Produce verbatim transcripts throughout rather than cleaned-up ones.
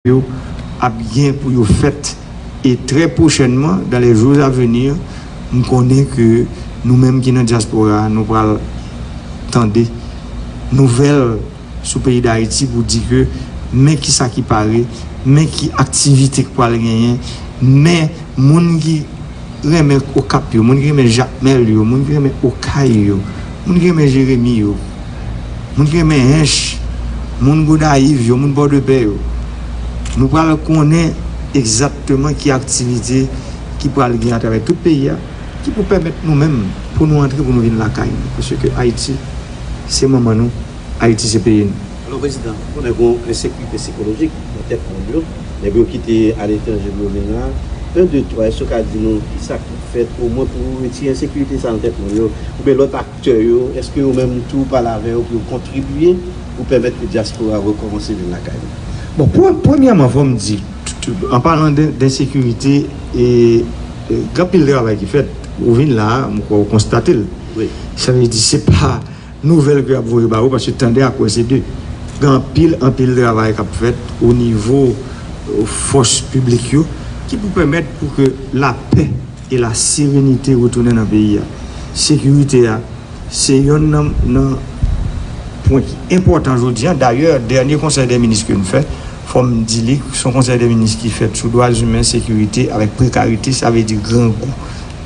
yo ap gen pou yo fèt. E trè pwochènman, dans les jours à venir, m konnen ke nou menm ki nan dyaspora a, nou pral tande nouvèl sou peyi Dayiti pou di ke men kisa ki pare, men ki aktivite k pral genyen, men moun ki renmen Okap yo, moun ki renmen Jakmèl yo, moun ki renmen Okay yo, moun ki renmen Jeremi yo, moun ki renmen Ench, moun Gonayiv yo, moun Pòdepè yo. Nou pral konnen egzakteman ki aktivite ki pral gen atravè tout peyi a, ki pou pèmèt nou menm pou nou antre, pou nou vin lakay nou. Paske Ayiti, se manman nou, Ayiti, se peyi nou. Alò, Prezidan, konnen gen yon ensekirite sikolojik nan tèt moun yo. Nèg yo kite aletranje pou yo vin la. En, de, twa, èske w ka di nou kisa k fèt omwen pou retire ensekirite sa nan tèt moun yo? Oubyen lòt aktè yo, èske yo menm tou pale avè yo pou yo kontribye pou pèmèt ke dyaspora a rekòmanse vin lakay li? Bon, pre-, premyèman, fò m di, t-, t-, an palan de, de ensekirite, e, e, gen anpil travay ki fèt. Ou vin la a, m kwè ou konstate l. Wi. Sa vle di, se pa nouvèl ke y ap voye ba ou, paske tande ak wè se de. Gen anpil, anpil travay k ap fèt o nivo, e, fòs piblik yo, ki pou pèmèt pou ke lapè e la serenite retounen nan peyi a. Sekirite a, se yonn nan, nan pwen ki enpòtan jodi a. Dayè, dènye konsèy dè minis ke n fè, fò m di li, se yon konsèy dè minis ki fèt sou dwa imen, sekirite, avèk prekarite, sa vle di grangou,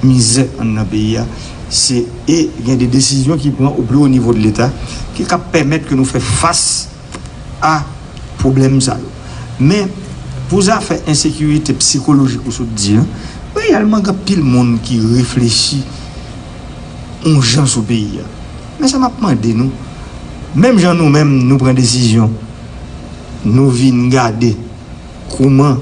mizè anndan peyi a. Se, e gen de desizyon ki pran o pli wo nivo de Leta ki kab pèmèt ke nou fè fas a pwoblèm sa yo. Men, pou zafè ensekirite sikolojik ou sot di an, reyèlman, gen anpil moun ki reflechi yon jan sou peyi a. Men sa m ap mande nou, menm jan nou menm, nou pran desizyon, nou vin gade kouman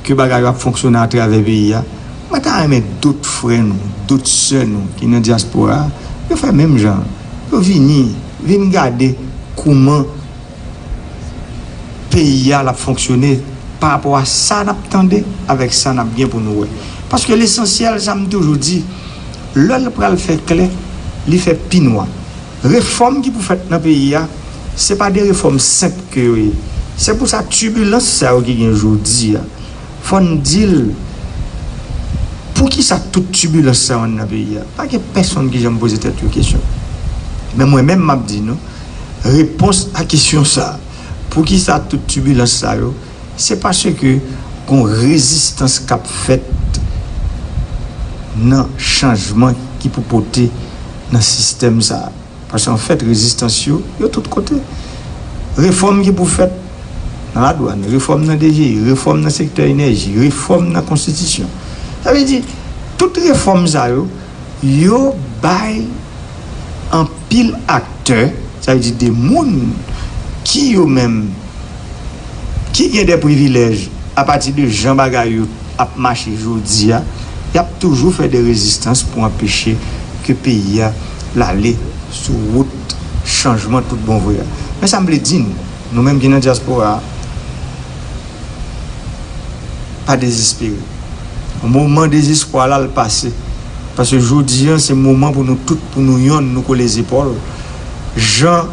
ke bagay yo ap fonksyone atravè peyi a, mwen ta renmen dòt frè nou, dòt sè nou ki nan dyaspora a, yo fè menm jan. Yo vini, vin gade kouman peyi a l ap fonksyone pa rapò a sa n ap tande avèk sa n ap gen pou nou wè. Paske lesansyèl, sa m toujou di, lè l pral fè klè, li fè pi nwa. Refòm ki pou fèt nan peyi a, se pa de refòm senp ke yo ye. Se pou sa tibilans sa yo ki gen jodi a, fò n di l, poukisa tout tibilans sa yo nan peyi a? Pa gen pèsonn ki janm poze tèt yo kesyon. Men mwen menm, m ap di nou, repons a kesyon sa a, poukisa tout tibilans sa yo, se paske gon rezistans k ap fèt nan chanjman ki pou pote nan sistèm sa a. Paske anfèt, rezistans yo, yo tout kote. Refòm ki pou fèt nan ladwàn, refòm nan D G I, refòm nan sektè enèji, refòm nan konstitisyon. Sa vle di, tout refòm sa yo, yo bay anpil aktè, sa vle di de moun ki yo menm, ki gen de privilèj apati de jan bagay yo ap mache jodi a, y ap toujou fè de rezistans pou anpeche ke peyi a l ale sou wout chanjman tout bon vre a. Men sa m vle di nou, nou menm ki nan dyaspora a, pa dezespere. Moman dezespwa la, l pase. Paske jodi a, se moman pou nou tout, pou nou yonn, nou kole zepòl. Jan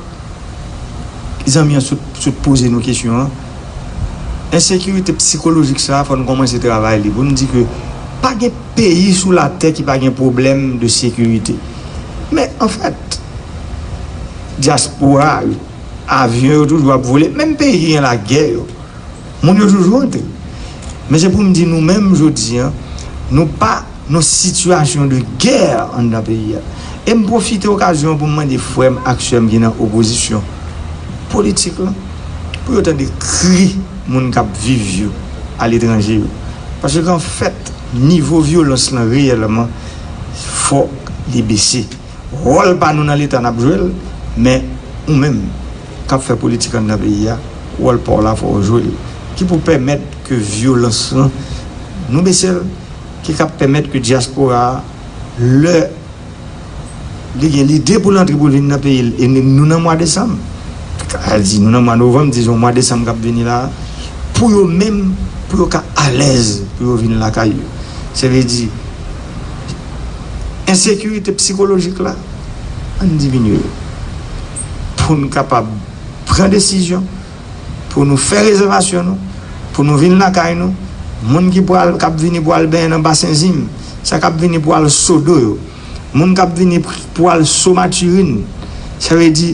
zanmi an sot, sot poze nou kesyon an, ensekirite sikolojik sa a, fò n kòmanse travay li. Pou n di ke pa gen peyi sou latè ki pa gen pwoblèm de sekirite. Men, anfèt, dyaspora a, avyon yo toujou ap vole, menm peyi ki gen lagè yo, moun yo toujou antre. Men se pou m di nou menm jodi a, nou pa nan sitiyasyon de gè anndan peyi a. E m pwofite okazyon an pou m mande frè m ak sè m ki nan opozisyon politik lan, pou yo tande kri moun k ap viv yo aletranje yo. Paske anfèt, nivo vyolans lan reyèlman, fòk li bese. Wòl pa nou nan Leta n ap jwe l, men ou menm k ap fè politik anndan peyi a, wòl pa w la fò w jwe l. Ki pou pèmèt ke vyolans lan, nou bese l, ki k ap pèmèt ke dyaspora a, lè li gen lide pou l antre pou l vin nan peyi l, e nou, nou nan mwa desanm, ka di nou nan mwa novanm, dizon mwa desanm k ap vini la, pou yo menm, pou yo ka alèz, pou yo vin lakay yo. Sa vle di, ensekirite sikolojik la, ann diminye l. Pou n kapab pran desizyon, pou nou fè rezèvasyon nou, Pou nou vin lakay nou, moun ki pral, k ap vini pou al benyen nan Basen Zim, sa k ap vini pou al Sodo yo, moun k ap vini pou al So Matirin, sa vle di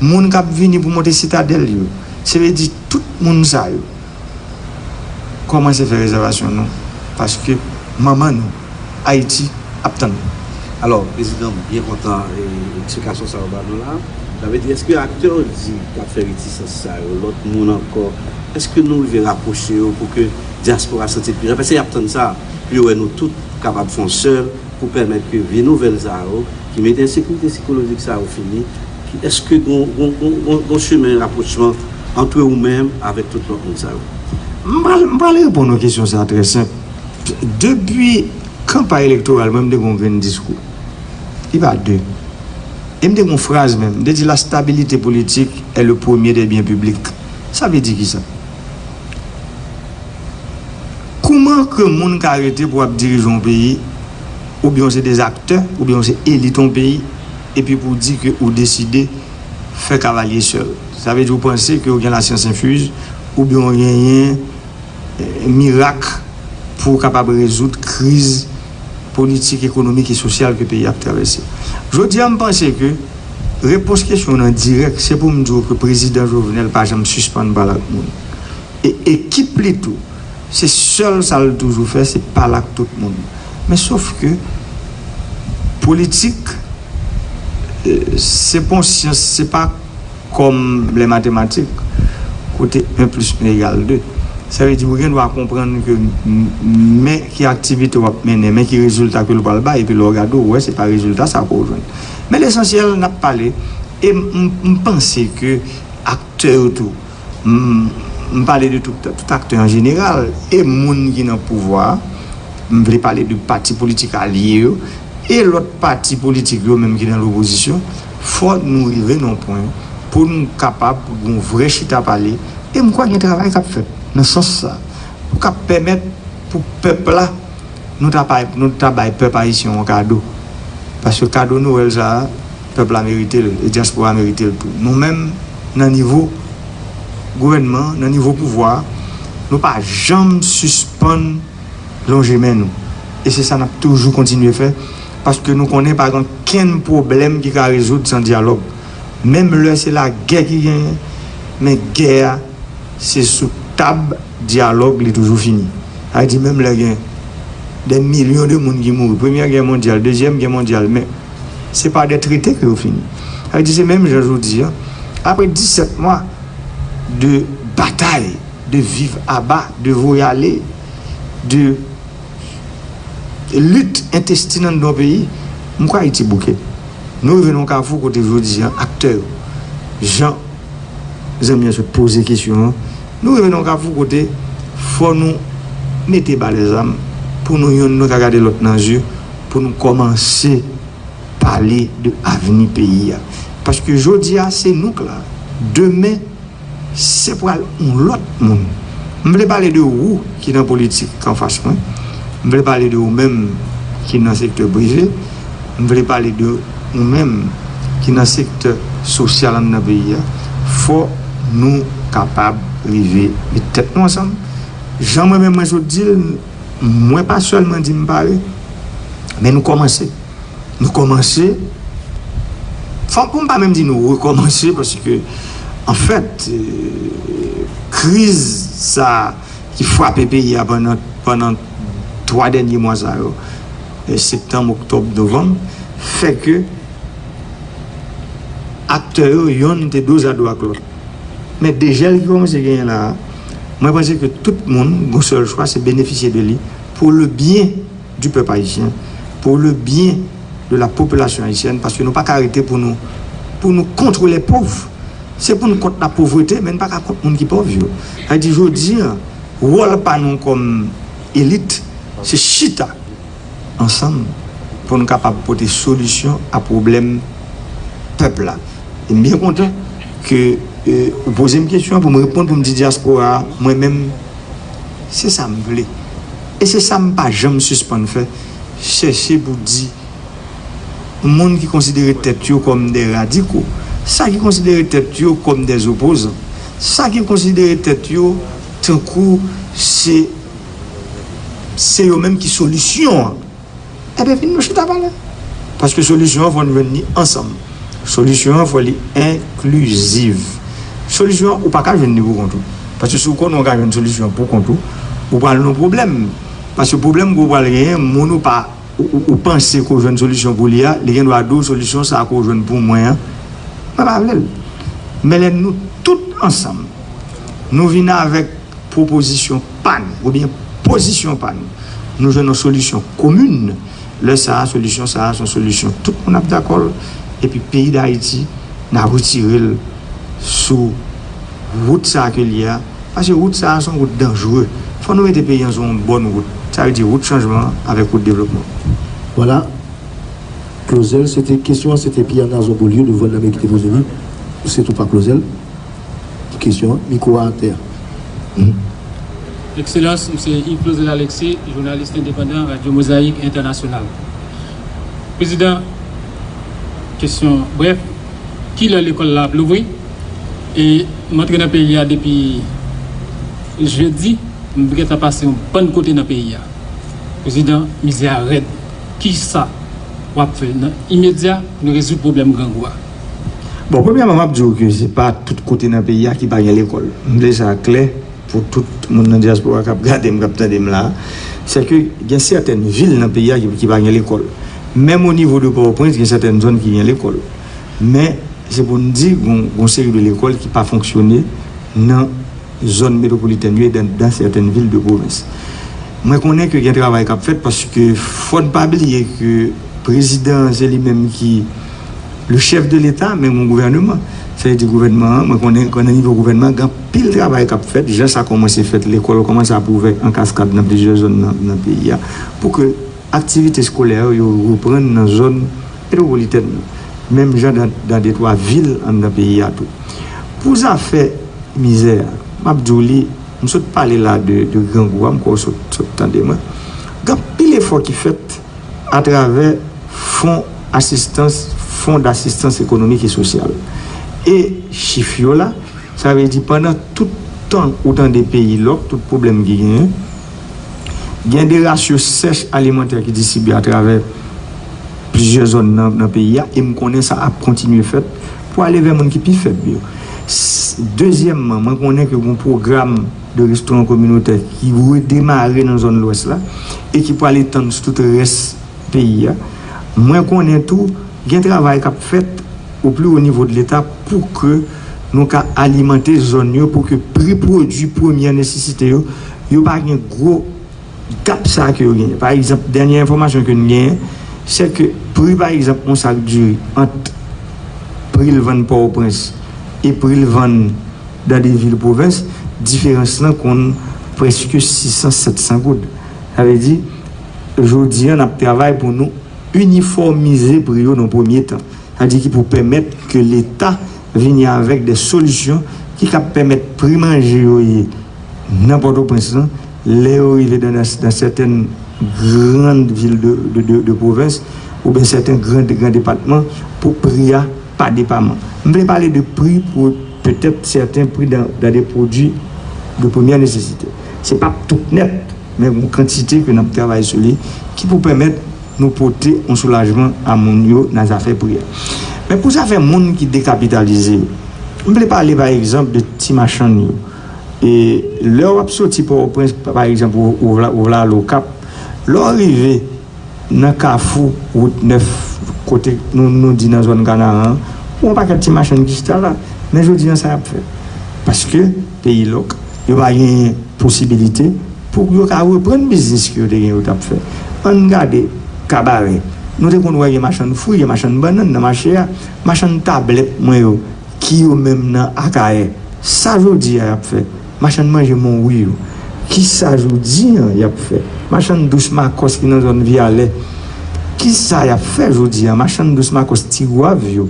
moun k ap vini pou monte Sitadèl yo, sa vle di tout moun sa yo, kòmanse fè rezèvasyon nou, paske manman nou, Ayiti, ap tann nou. Alò, Prezidan, m byen kontan e, eksplikasyon sa yo ba nou la. Sa vle di, èske aktè w di k ap fè retisans sa yo, lòt moun ankò, èske nou rive rapwoche yo pou ke dyaspora santi l pi jan? Paske y ap tann sa pou yo wè nou tout kapab fè yon sèl pou pèmèt ke vye nouvèl sa yo, ki mete ensekirite sikolojik sa yo fini, ki, èske gon, gon, gon, gon, gon chemen rapwochman ant ou menm avèk tout lòt moun sa yo? M pral, m pral reponn yon kesyon sa trè senp. Depi kanpay elektoral, mwen m te gen yon grenn diskou. Li pa de. E m te gen yon fraz menm. M te di la stabilité politique est le premier des biens publics. Sa vle di kisa? Kouman ke moun ka rete pou ap dirije yon peyi, oubyen w se de aktè, oubyen w se elit yon peyi, epi pou w di ke ou deside fè kavalye sèl? Sa vle di w panse ke w gen lasyans enfiz, oubyen w genyen eh, mirak pou w kapab rezoud kriz politik, ekonomik e sosyal ke peyi a ap travèse. Jodi a, m panse ke repons kesyon w nan dirèk, se pou m di w ke Prezidan Jovenel pa janm sispann pale ak moun. E ekip li tou, se sèl sa l toujou fè, se pale ak tout moun. Men sof ke politik, eh, se pa yon syans, se pa kòm lè matematik, kote en plis en egal de. Sa vle di, ou gen dwa konprann ke m- men ki aktivite w ap mennen, men ki rezilta ke l pral bay, epi lè w gade, w wè se pa rezilta sa ke w jwenn. Men lesansyèl, n ap pale, e m- m- m panse ke aktè yo tou, m- m pale de tout, tout aktè an jeneral, e moun ki nan pouvwa a, m vle pale de pati politik alye yo, e lòt pati politik yo menm ki nan lopozisyon, fò nou rive nan yon pwen pou nou kapab gen yon vrè chita pale. E m kwè gen travay k ap fèt nan sans sa, pou k ap pèmèt pou pèp la, nou ta bay, nou ta bay pèp ayisyen yon kado. Paske kado Nwèl sa a, pèp la merite l, e dyaspora merite l tou. Nou menm, nan nivo gouvènman, nan nivo pouvwa, nou pa janm sispann lonje men nou. E se sa n ap toujou kontinye fè, paske nou konnen pa gen okenn pwoblèm ki ka rezoud san dyalòg. Menm lè se lagè ki genyen, men gè a, se sou tab dyalòg li toujou fini. Sa vle di, menm lè gen dè milyon de moun ki mouri, premyè gè mondyal, dezyèm gè mondyal, men se pa dè trete ke yo fini. Sa vle di, se menm jan jodi a, apre disèt mwa de batay, de viv aba, de voye ale, de lit entestin anndan yon peyi, m kwè Ayiti bouke. Nou rive nan yon kafou kote jodi a, aktè yo, jan zanmi an sot poze kesyon an, nou rive nan yon kafou kote fò nou mete ba lèzam pou nou yonn nou ka gade lòt nan zye, pou nou kòmanse pale de avni peyi a. Paske jodi a, se nou k la. Demen, se pral yon lòt moun. M vle pale de ou ki nan politik anfas mwen. M vle pale de ou menm ki nan sektè prive. M vle pale de ou menm ki nan sektè sosyal anndan peyi a. Fò nou kapab rive met tèt nou ansanm. Jan mwen menm mwen sot di l, mwen pa sèlman di m pare, men nou kòmanse. Nou kòmanse. Fò, pou m pa menm di nou rekòmanse, paske, anfèt, eh, kriz sa a ki frape peyi a pandan, pandan twa dènye mwa sa yo, eh, septanm, oktòb, novanm, fè ke aktè yo, yonn te dozado ak lòt. Men dejèl ki kòmanse genyen la a, mwen panse ke tout moun gen yon sèl chwa, se benefisye de li pour le bien du peuple haïtien, pour le bien de la population haïtienne, paske nou pa ka rete pou nou, pou nou contre les pauvres. Se pou nou kont lapovrete, men nou pa ka kont moun ki pòv yo. Sa vle di, jodi a, wòl pa nou kòm elit, se chita ansanm pou nou kapab pote solisyon a pwoblèm pèp la. E m byen kontan ke, eh, ou poze m kesyon an pou m reponn, pou m di dyaspora a, mwen menm, se sa m vle. E se sa m pa janm sispann fè, chèche pou di moun ki konsidere tèt yo kòm de radiko, sa ki konsidere tèt yo kòm de opozan, sa ki konsidere tèt yo tankou se se yo menm ki solisyon an. Ebyen, vin nou chita pale. Paske solisyon an, fò n jwenn li ansanm. Solisyon an, fò li enkliziv. Solisyon an, ou pa ka jwenn li pou kont ou. Paske si w konnen w ka jwenn solisyon an pou kont ou, ou pral nan pwoblèm. Paske pwoblèm ke w pral genyen, moun ou pa ou, ou, ou panse ke w jwenn solisyon pou li a, li gen dwa di w solisyon sa ke w jwenn pou mwen an, mwen pa vle l. Men lè nou tout ansanm, nou vin avèk pwopozisyon pa nou, oubyen pozisyon pa nou, nou jwenn yon solisyon komin, lè sa a, solisyon sa a se yon solisyon tout moun ap dakò l, epi peyi Dayiti, n a retire l sou wout sa a ke l ye a, paske wout sa a se yon wout danjere. Fò nou mete peyi an sou yon bòn wout. Sa vle di wout chanjman an avèk wout devlopman. Vwala. Clauzel, se te kesyon an, se te Pierre Nazon Beaulieu de Voix de l'Amérique ki te poze li. Se tou pa Clauzel. Pou kesyon an, mikwo a atè. Ekselans, m se Yves Clauzel Alexis, jounalis endepandan Radyo Mozayik Entènasyonal. Prezidan, kesyon brèf, kilè lekòl la ap louvri? E m antre nan peyi a depi jedi, m gentan pase yon bann kote nan peyi a. Prezidan, mizè a rèd. Kisa w ap fè nan imedya pou n rezoud pwoblèm grangou a? Bon, premyèman, m ap di w ke se pa tout kote nan peyi a ki pa gen lekòl. M vle sa klè pou tout moun nan dyaspora k ap gade m, k ap tande m la a. Se ke gen sètèn vil nan peyi a ki, ki pa gen lekòl. Menm o nivo de Pòtoprens, gen sètèn zòn ki gen lekòl. Men, se pou n di, gon, gon seri de lekòl ki pa fonksyone nan zòn metwopolitèn yo e dan, dan sètèn vil de pwovens. Mwen konnen ke gen travay k ap fèt paske fò n pa bliye ke prezidan an se li menm ki le chèf de leta, men gon gouvèneman. Sa vle di gouvènman an, mwen konnen ke nan nivo gouvènman, gen anpil travay k ap fèt, jan sa kòmanse fèt, lekòl kòmanse ap ouvè an kaskad nan plizyè zòn nan, nan peyi a, pou ke aktivite eskolè yo, yo reprann nan zòn metwopolitèn yo. Menm jan dan, dan detwa vil anndan peyi a tou. Pou zafè mizè a, m ap di w li, m sot pale la de, de grangou a, m kwè w sot, sot tande mwen. Gen anpil efò ki fèt atravè fon asistans, fon d'asistans ekonomik e sosyal. E chif yo la, sa vle di pandan tout tan ou tande peyi lòk, tout pwoblèm ki genyen, gen de rasyon sèch alimantè ki distribye atravè plizyè zòn nan, nan peyi a, e m konnen sa ap kontinye fèt pou ale vè moun ki pi fèb yo. S-, dezyèmman, mwen konnen ke gon pwogram de restoran kominotè ki redemare nan zòn lwès la e ki pral etann sou tout rès peyi a. Mwen konnen tou, gen travay k ap fèt o pli wo nivo de leta pou ke nou ka alimante zòn yo, pou ke pri pwodui premyè nesesite yo, yo pa gen gwo gap sa a ke yo genyen. Pa egzanp, dènye enfòmasyon ke n genyen, se ke pri, pa egzanp, yon sak diri ant pri l vann Pòtoprens e pri l vann dan de vil pwovens, diferans lan konn prèske sis san, sèt san goud. Sa vle di, jodi a, n ap travay pou nou inifòmize pri yo nan premye tan. Sa vle di ki pou pèmèt ke Leta vini avèk de solisyon ki kab pèmèt pri manje yo ye nan Pòtoprens lan, lè yo rive dan, dan, dan sètèn gran vil de, de, de, de pwovens, oubyen sèten gran, gran depatman, pou pri a pa depaman. M vle pale de pri pou petèt sèten pri dan, dan de pwodui de premyè nesesite. Se p ap tout nèt, men gon kantite ke n ap travay sou li ki pou pèmèt nou pote yon soulajman a moun yo nan zafè pri a. Men pou zafè moun ki dekapitalize yo, m vle pale pa egzanp de ti machann yo. E lè w ap soti Pòtoprens, pa egzanp, ou, ou vle, ou vle ale Okap, lè w rive nan kafou wout nèf, kote nou, nou di nan zòn Kanaran an, gon pakèt ti machann ki chita la. Men jodi a, sa y ap fè? Paske peyi lòk, yo pa genyen posibilite pou yo ka reprann biznis ke yo te gen yo t ap fè. Ann gade kabarè. Nou te konn wè gen machann fwi, gen machann bannann nan mache a, machann tablèt mwen yo, ki yo menm nan Akayè. Sa jodi a y ap fè? Machann manje monwi yo. Kisa jodi a y ap fè? Machann dous makòs ki nan zòn Vyalè. Kisa y ap fè jodi a? Machann dous makòs Tigwav yo.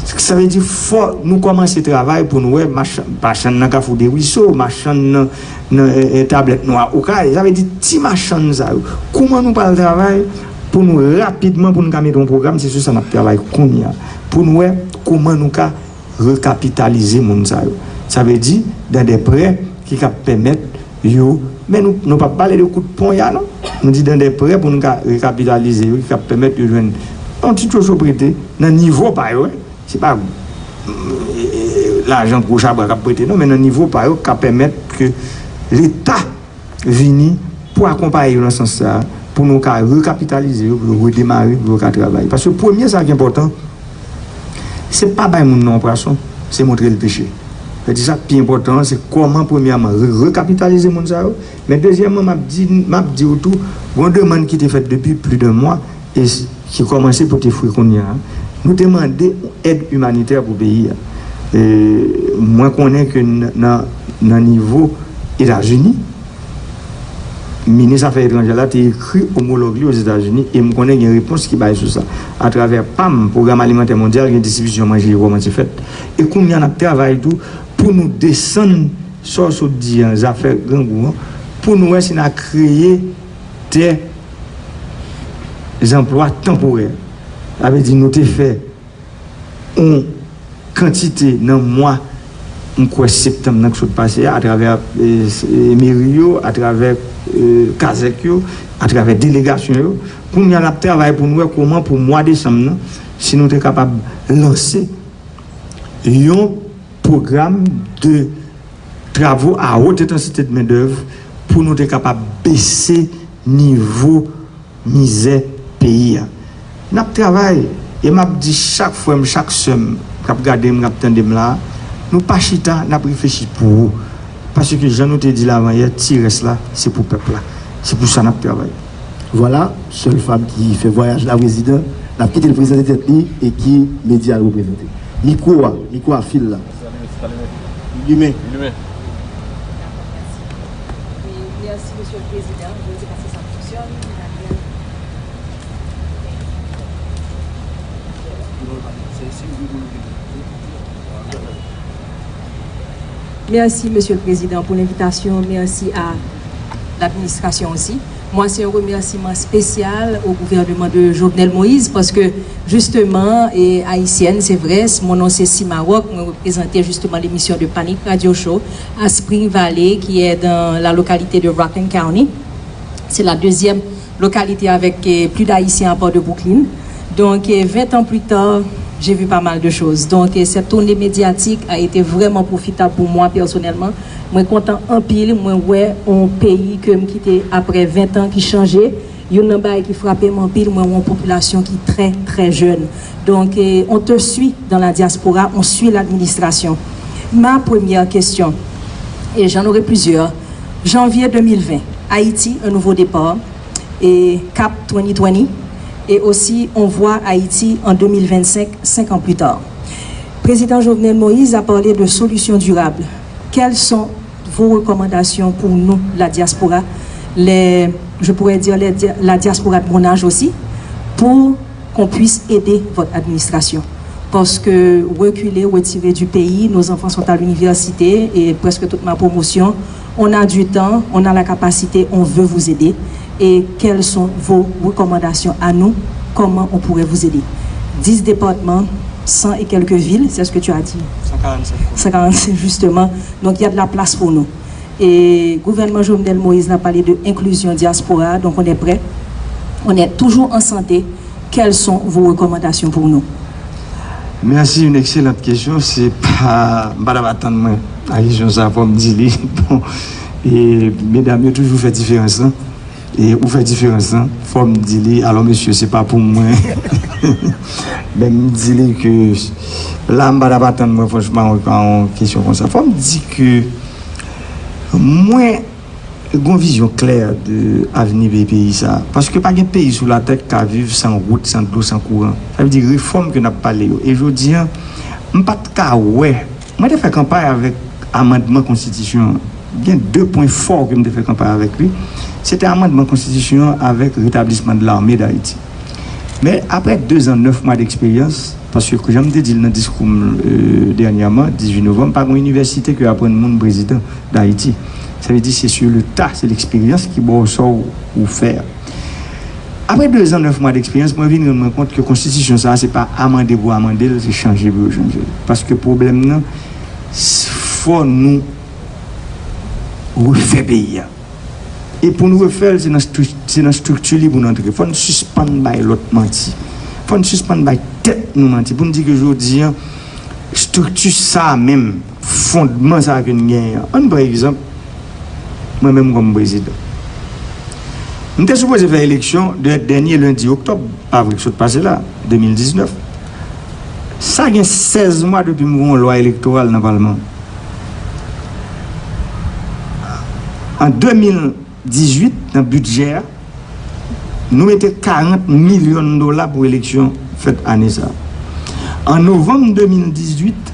Sa vle di fò nou kòmanse travay pou nou wè machann, machann nan Kafou de Riso, machann nan, nan e, e, Tablèt Nwa Okay. Sa vle di ti machann sa yo. Kouman nou pral travay pou nou rapidman pou nou ka mete yon pwogram, se sou sa n ap travay kounye a. Pou nou wè kouman nou ka rekapitalize moun sa yo. Sa vle di, dan de prè, ki kab pèmèt yo, men nou, nou p ap pale de kout ponya non. Nou di dan de prè pou nou ka rekapitalize yo, ki kab pèmèt yo jwenn yon ti tchotcho prete nan nivo pa yo, wi. Se pa, e, e, lajan gwo chabrak ap prete non, men nan nivo pa yo, k ap pèmèt ke Leta vini pou akonpaye yo nan sans sa, pou nou ka rekapitalize yo, pou yo redemare, pou yo ka travay. Paske premye sa ki enpòtan, se pa bay moun nan yon pwason, se montre l peche. Sa di sa k pi enpòtan an, se kòman premyèman re-, rekapitalize moun sa yo, men dezyèmman, m ap di, m ap di w tou, gen yon demann ki te fèt depi plis de mwa, e s-, ki kòmanse pote fwi kounye a. Nou te mande yon èd imanitè pou peyi a. E, mwen konnen ke n-, nan, nan nivo Etazini, minis afè etranjè la te ekri omològ li Ozetazini, e m konnen gen repons ki bay sou sa. Atravè pam, Pwogram Alimantè Mondyal, gen distribisyon manje yo kòmanse fèt. E kounye a, n ap travay tou pou nou desann sa w sot di an, zafè grangou an, pou nou wè si n a kreye de zanplwa tanporè. Sa vle di nou te fè yon kantite nan mwa, m kwè, septanm nan k sot pase a, atravè, e, s-, e, meri yo, atravè, e, kazèk yo, atravè delegasyon yo. Kounye a, n ap travay pou n wè kòman pou mwa desanm nan, si nou te kapab lanse yon pwogram de travaux à haute intensité de main-d'œuvre pou nou te kapab bese nivo mizè peyi a. N ap travay, e m ap di chak frè m, chak sè m k ap gade m, k ap tande m la, nou pa chita, n ap reflechi pou ou. Paske jan nou te di l avanyè, ti rès la, se pou pèp la. Se pou sa n ap travay. Vwala, sèl fanm ki fè vwayaj la, prezidan, n ap kite l prezante tèt li e ki medya l reprezante. Mikwo a, mikwo a fil la. Limen. Merci, Monsieur le Président. Je ne sais pas si ça fonctionne. Merci, Monsieur le Président, pour l'invitation. Merci à l'administration aussi. Moi, c'est un remerciement spécial au gouvernement de Jovenel Moïse parce que, justement, et haïtienne, c'est vrai, mon nom c'est Simarok, je représente justement l'émission de Panic Radio Show à Spring Valley, qui est dans la localité de Rockland County. C'est la deuxième localité avec euh, plus d'Haïtiens à part de Brooklyn. Donc, euh, vingt ans plus tard, j'ai vu pas mal de choses. Donc, euh, cette tournée médiatique a été vraiment profitable pour moi personnellement. Mwen kontan anpil, mwen wè yon peyi ke m kite apre ven tan ki chanje. Youn nan bagay ki frape m anpil, mwen wè yon popilasyon ki trè, trè jèn. Donc, euh, on te suit dans la diaspora, on suit l'administration. Ma première question, et j'en aurai plusieurs. Janvier deux mille vingt, Haïti, un nouveau départ, et Cap twenty twenty, et aussi on voit Haïti en deux mille vingt-cinq, cinq ans plus tard. Président Jovenel Moïse a parlé de solutions durables. Quelles sont vos recommandations pour nous, la diaspora, les, je pourrais dire les dia- la diaspora de mon âge aussi, pour qu'on puisse aider votre administration? Parce que reculer, retirer du pays, nos enfants sont à l'université et presque toute ma promotion, on a du temps, on a la capacité, on veut vous aider. Et quelles sont vos recommandations à nous? Comment on pourrait vous aider? Dix départements, cent et quelques villes, c'est ce que tu as dit. Cent quarante-sept communes. Cent quarante-sept, justement. Donc, il y a de la place pour nous. Et gouvernement Jovenel Moïse a parlé de inclusion diaspora, donc on est prêt. On est toujours en santé. Quelles sont vos recommandations pour nous? Mèsi, yon ekselant kesyon. Se pa, m pa t ap atann mwen a kesyon sa, fò m di li. Bon, e medam yo toujou fè diferans lan. E ou fè diferans lan, fò m di li, alò mesye, se pa pou mwen. Men m di li ke la, m pa t ap atann mwen, franchman, yon, yon kesyon konsa. Fò m di ke mwen gon vizyon klè de avni peyi, peyi sa. Paske pa gen peyi sou latè ki ka viv san wout, san dlo, san kouran. Sa vle di refòm ke n ap pale yo. E jodi a, m pa t ka wè, mwen te fè kanpay avèk amandman konstitisyon an. Gen de pwen fò ke m te fè kanpay avèk li. Se te amandman konstitisyon an avèk retablisman de l'armée d'Haïti. Men apre de zan, nèf mwa deksperyans, paske jan m te di l nan diskou m, euh, dènyèman, dizuit novanm, pa gen yon inivèsite ki aprann moun prezidan d'Haïti. Sa vle di se sur le tas, se leksperyans ki ba w sa w ou fè a. Apre de zan, nèf mwa deksperyans, mwen vin rann mwen kont ke konstitisyon sa a, se pa amande pou amande l, se chanje pou yo chanje l. Paske pwoblèm nan, s- fò nou, refè peyi a. E pou n refè l, se nan stri- se nan estrikti li pou n antre. Fò n sispann bay lòt manti. Fò n sispann bay tèt nou manti. Pou n di ke jodi a, estrikti sa a menm, fondman sa a ke n genyen an. Ann pran egzanp, mwen menm kòm prezidan. M te sipoze fè eleksyon dè- dènye lendi oktòb, pa vre, k sot pase la, de mil diznèf. Sa gen sèz mwa depi m voye yon lwa elektoral nan palman. An de mil dizuit, nan bidjè a, nou mete karant milyon dola pou eleksyon fèt ane sa a. An novanm de mil dizuit,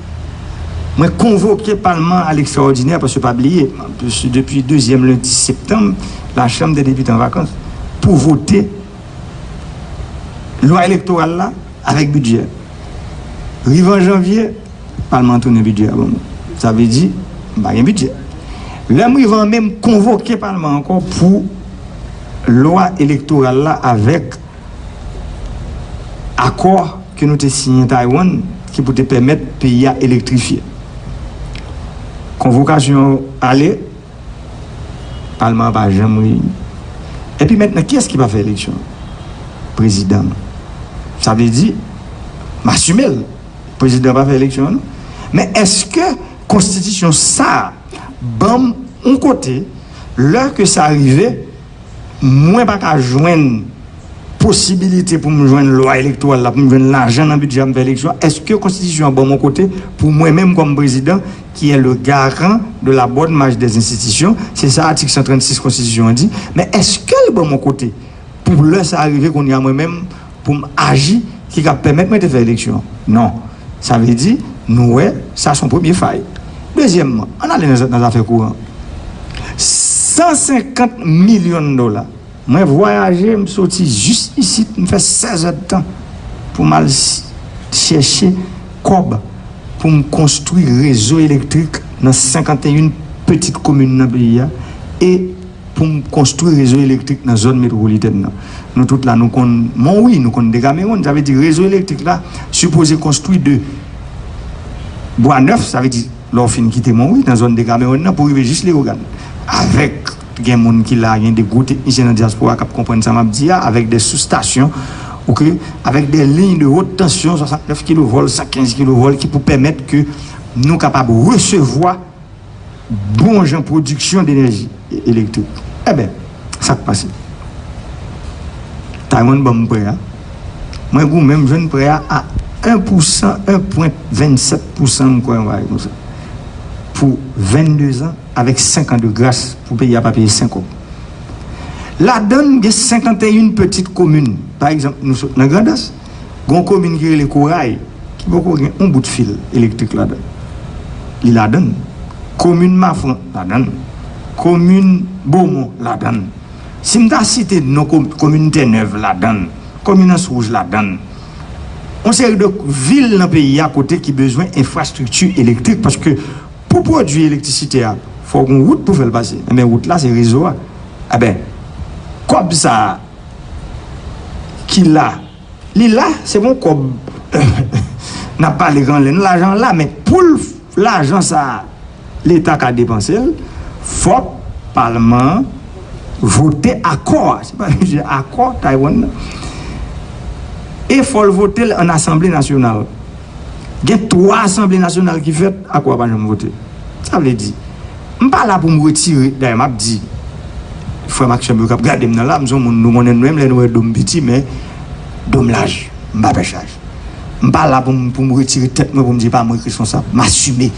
mwen konvoke palman a lekstraòdinè, paske pa bliye, depi dezyèm lendi septanm, lachanm dè depite an vakans, pou vote lwa elektoral la avèk bidjè. Rive an janvye, palman an tounen bidjè a ban mwen. Sa vle di, m pa gen bidjè. Lè m rive an me, m konvoke palman ankò pou lwa elektoral la avèk akò ke nou te siyen Taiwan, ki pou te pèmèt peyi a elektrifye. Konvokasyon ale, palman an pa janm reyini. Epi mentnan, kiyès ki pa fè eleksyon? Prezidan an. Sa vle di, m asime l. Prezidan an pa fè eleksyon an, non. Men èske konstitisyon sa a ban m yon kote, lè ke sa rive, mwen pa ka jwenn posibilite pou m jwenn lwa elektoral la, pou m jwenn lajan nan bidjè a, m fè eleksyon? Èske konstitisyon an ban m yon kote pou mwen menm kòm prezidan, qui est le garant de la bonne marche des institutions? Se sa atik san trannsis konstitisyon an di. Men èske l ban m yon kote pou lè sa a rive kounye a mwen menm pou m aji ki ka pèmèt mwen te fè eleksyon? Non. Sa vle di, nou wè, sa se yon premye fay. Dezyèmman, ann ale nan, nan zafè kouran. San senkant milyon dola. Mwen vwayaje, m soti jis isit, m fè sèz èdtan pou m al s- chèche kòb pou m konstwi rezo elektrik nan senkanteyen pitit komin nan peyi a e pou m konstwi rezo elektrik nan zòn metwopolitèn nan. Nou tout la, nou konn Monwi, nou konn Dekamewonn. Sa vle di rezo elektrik la sipoze konstwi de Bwa Nèf, sa vle di lè w fin kite Monwi, nan zòn Dekamewonn nan, pou rive jis Leyogàn. Avèk, gen moun ki la, gen de gwo teknisyen nan dyaspora k ap konprann sa m ap di a, avèk de soustasyon, oke, avèk de liy de wot tansyon, swasantnèf kilovòl, san kenz kilovòl, ki pou pèmèt ke nou kapab resevwa bon jan pwodiksyon denèji elektrik. Enben, sa k pase? Taiwan ban m prè a. Mwen goumen, m jwenn prè a a en pousan, en pwen vennsèt pousan, m kwè, yon bagay konsa. Pou vennde zan, avèk senk an de gras, pou peyi a pa peye senk kòb. Ladan l, gen senkanteyen pitit komin. Pa egzanp, nou sot nan Grandans, gen yon komin ki rele Koray, ki poko gen yon bout fil elektrik ladan l. Li ladan l. Komin Mafran ladan l. Komin Bomon ladan l. Si m ta site non, komin Tè Nèv ladan l, komin Ans Wouj ladan l. Yon seri de vil nan peyi a kote ki bezwen enfrastrikti elektrik, paske pou pwodui elektrisite a, fò w gen wout pou fè l pase. Enben, wout la, se rezo a. Enben, kòb sa a ki la, li la, se pa yon kòb n ap pale granlè, non, lajan an la, men pou l, lajan sa a, Leta ka depanse l, fòk palman an vote akò a. Se pa yon akò Taiwan nan. E fò l vote l ann Asanble Nasyonal. Gen twa Asanble Nasyonal ki fèt, akò a pa janm vote. Sa vle di, m pa la pou m retire, dayè m ap di, frè m ak sè m yo k ap gade m nan la, m se yon moun, nou konnen nou menm lè nou wè do m piti, men do m laj, m pa pè chaj. M pa la pou m, pou m retire tèt mwen pou m di pa mwen k responsab, m asime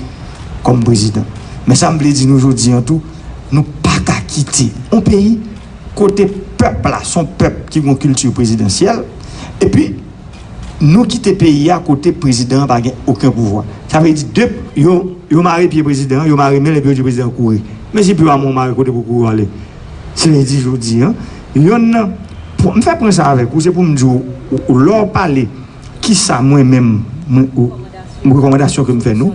kòm prezidan. Men sa m vle di nou jodi an tou, nou pa ka kite yon peyi kote pèp la, se yon pèp ki gen yon kilti prezidansyèl, epi nou kite peyi a kote prezidan an pa gen okenn pouvwa. Sa vle di, de, yo, yo mare pye prezidan an, yo mare men l epi yo di prezidan an kouri. Men si pye w a mare kote pou kouri w ale. Se vle di jodi an, yonn nan, pou, m fè pwen sa avèk ou, se pou m di w, ou, ou, lè w pale, kisa mwen menm, mwen, ou, rekòmandasyon ke m fè nou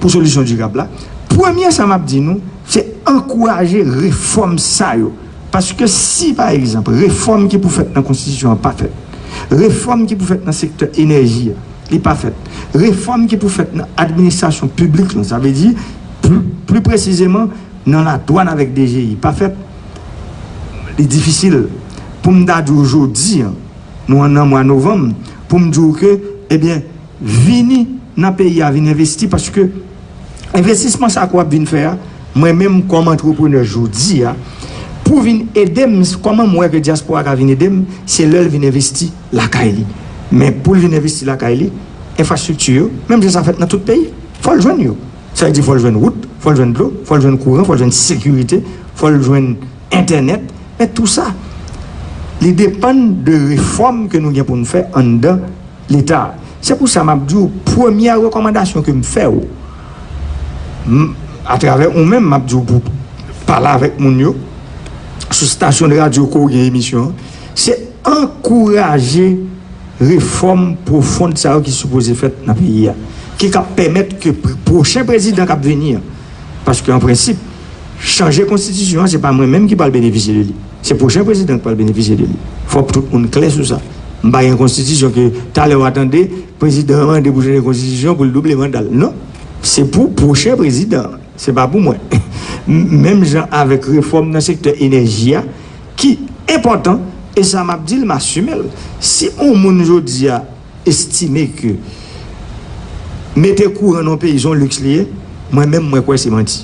pou solisyon dirab la. Premye sa m ap di nou, se ankouraje refòm sa yo. Paske si, pa egzanp, refòm ki pou fèt nan konstitisyon an pa fèt, refòm ki pou fèt nan sektè enèji a, li pa fèt, refòm ki pou fèt nan administrasyon piblik lan, sa vle di, pli, pli presizeman, nan ladwàn avèk D G I pa fèt, li difisil pou m ta di w jodi a, nou an nan mwa novanm, pou m di w ke, ebyen, vini nan peyi a vin envesti, paske envestisman sa ke w ap vin fè a, mwen menm kòm antreprenè jodi a, pou vin ede m, kòman m wè ke dyaspora ka vin ede m, se lè l vin envesti lakay li. Men pou l vin envesti lakay li, enfrastrikti yo, menm jan sa fèt nan tout peyi, fò l jwenn yo. Sa vle di fò l jwenn wout, fò l jwenn dlo, fò l jwenn kouran, fò l jwenn sekirite, fò l jwenn entènèt, men tou sa, li depann de refòm ke nou gen pou n fè anndan Leta. Se pou sa m ap di w, premyè rekòmandasyon ke m fè w, m, atravè ou menm, m ap di w pou pale avèk moun yo, sou stasyon de radyo ke w gen emisyon an, se ankouraje refòm pwofon sa yo ki sipoze fèt nan peyi a, ki ka pèmèt ke pr-, pwochen prezidan k ap vini an, paske an prensip, chanje konstitisyon an, se pa mwen menm ki pral benefisye de li. Se pwochen prezidan ki pral benefisye de li. Fòk tout moun klè sou sa. M pa gen konstitisyon ke talè w a tande, prezidan an mande pou chanje konstitisyon pou l double manda l. Non. Se pou pwochen prezidan an. Se pa pou mwen. M-, menm jan avèk refòm nan sektè enèji a, ki enpòtan, e sa m ap di l, m asime l. Si yon moun jodi a estime ke mete kouran nan yon peyi se yon liks li ye, mwen menm mwen kwè se manti.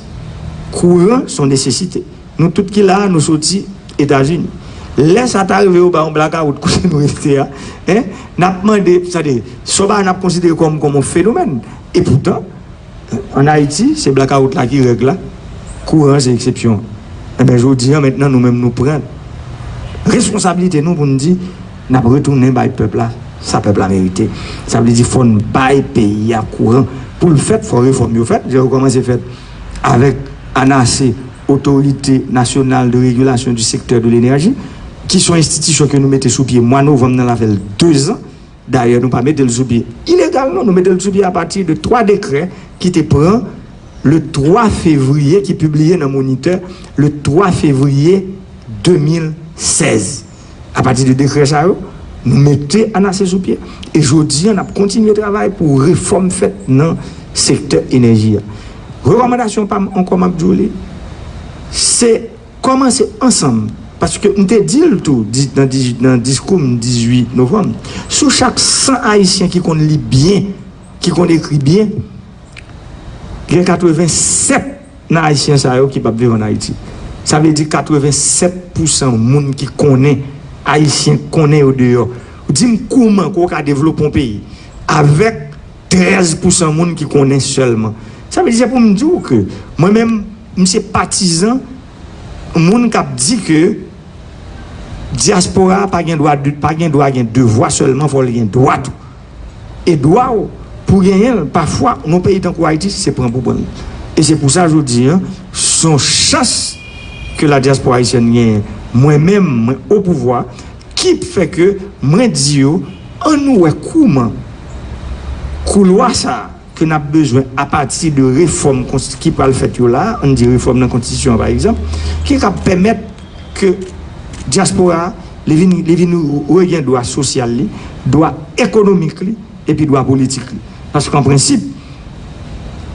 Kouran se yon nesesite. Nou tout ki la a, nou soti Etazini. Lè sa ta rive yo ba yon blakawout kote nou rete a, en, n ap mande, sa vle di, se yon bagay n ap konsidere kòm, kòm yon fenomèn. Epoutan, ann Ayiti, se blakawout la ki règ la, kouran an se eksepsyon an. Enben, jodi a, mentnan, nou menm, nou pran responsablite nou pou n di, n ap retounen bay pèp la sa pèp la merite. Sa vle di, fò n bay peyi a kouran. Pou l fèt, fò refòm yo fèt. Yo kòmanse fèt avèk ANASE, Autorité Nationale de Régulation du Secteur de l'Énergie, ki se yon enstitisyon ke nou mete sou pye mwa novanm nan, l a fè l dezan. Dayè, nou pa mete l sou pye ilegal, non, nou mete l sou pye apati de twa dekrè ki te pran le twa fevriye, ki pibliye nan Moniteur le twa fevriye de mil sèz. Apati de dekrè sa yo, nou mete ANASE sou pye. E jodi a, n ap kontinye travay pou refòm fèt nan sektè enèji a. Rekòmandasyon pa m, ankò m ap di w li, se kòmanse ansanm. Paske m te di l tou, di, nan, di, nan diskou m dizuit novanm, sou chak san Ayisyen ki konn li byen, ki konn ekri byen, gen katrevennsèt nan Ayisyen sa yo ki p ap viv ann Ayiti. Sa vle di katrevennsèt pousan moun ki konnen, Ayisyen konnen yo deyò. Di m kouman ke w ka devlope yon peyi avèk trèz pousan moun ki konnen sèlman. Sa vle di, se pou m di w ke mwen menm, m se patizan moun k ap di ke dyaspora a pa gen dwa, pa gen dwa gen devwa sèlman, fò l gen dwa tou. E dwa w pou genyen l, pafwa, nan yon peyi tankou Ayiti, se pran pou pran l. E se pou sa, jodi a, se yon chans ke la diaspora haïtienne genyen. Mwen menm, mwen o pouvwa, ki fè ke mwen di yo, ann nou wè kouman koulwa sa a ke n ap bezwen apati de refòm konsti-, ki pral fèt yo la, ann di refòm nan konstitisyon an, pa egzanp, ki ka pèmèt ke dyaspora a, li vin, li vin regen dwa sosyal li, dwa ekonomik li, epi dwa politik li. Paske an prensip,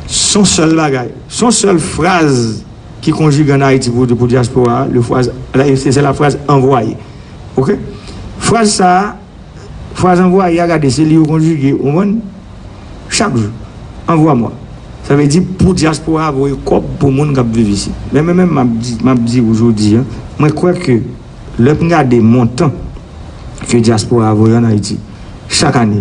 se yon sèl bagay, se yon sèl fraz ki konjige ann Ayiti pou, pou dyaspora a, le fraz, se, se la fraz anvwaye. Oke? Fraz sa a, fraz anvwaye a, gade, se li yo konjige, ou konprann? Chak jou. Envoie-moi. Sa vle di pou dyaspora a voye kòb pou moun k ap viv isit. Men mwen menm, m ap di, m ap di w jodi a, mwen kwè ke lè m gade montan ke dyaspora a voye ann Ayiti chak ane,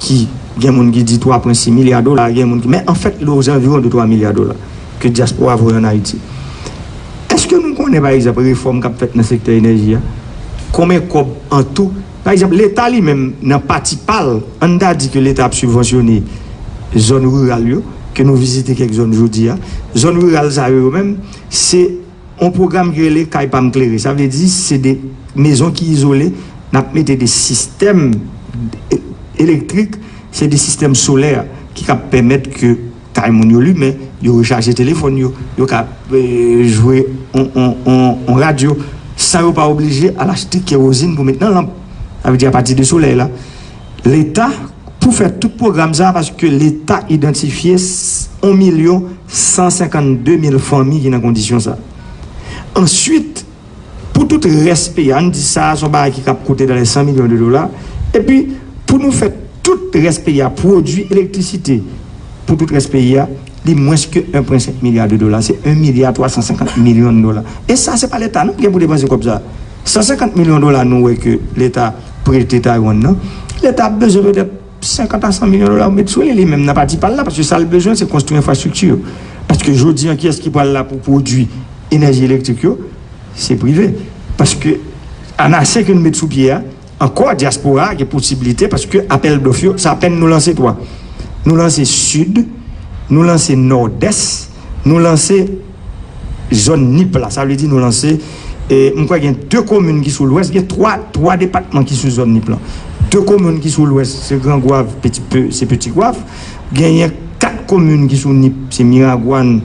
ki gen moun ki di twa pwen sis milya dola, gen moun ki, men anfèt, li ozanviwon de twa milya dola ke dyaspora a voye ann Ayiti. Èske nou konnen, pa egzanp, refòm k ap fèt nan sektè enèji a? Konbyen kòb an tou? Pa egzanp, Leta li menm, nan pati pa l, ann ta di ke Leta ap sibvansyone zòn riral yo, ke nou vizite kèk zòn jodi a. Zòn riral sa yo, yo menm, se yon pwogram ki rele Kay Pa M Klere. Sa vle di, se de mezon ki izole, n ap mete de sistèm e-, elektrik, se de sistèm solè ki ka pèmèt ke kay moun yo limen, yo rechaje telefòn yo, yo ka, eh, jwe on, on, on, on radyo, san yo pa oblije al achte kerozin pou met nan lanp. Sa vle di apati de solèy la. Leta, pou fè tout pwogram sa a, paske Leta idantifye s-, yon milyon San senkannde mil fanmi ki nan kondisyon sa. Answit, pou tout rès peyi a, ann di sa a se yon bagay ki kab koute dans les cent millions de dollars, epi pou nou fè tout rès peyi a pwodui elektrisite pou tout rès peyi a, li mwens ke en pwen senk milya de dola, se en milya twa san senkant milyon dola. E sa se pa Leta non ki gen pou depanse kòb sa. San senkant milyon dola nou wè ke Leta prete Taiwan nan, Leta ap bezwen petèt senkant a san milyon dola pou met sou li, li menm nan pati pa l la, paske sa l bezwen se konstwi enfrastrikti yo. Paske jodi a kiyès ki pral la pou pwodui enèji elektrik yo? Se prive. Paske anase ke n met sou pye a, ankò dyaspora a gen posiblite, paske apèl dòf yo, sa apèn nou lanse twa. Nou lanse sid, nou lanse nòdès, nou lanse zòn nip la. Sa vle di nou lanse, e m kwè gen de komin ki sou lwès, gen twa twa depatman ki sou zòn nip lan. De komin ki sou lwès se Gran Gwav, Peti Pe, se Peti Gwav. Genyen kat komin ki sou nip, se Miragwàn,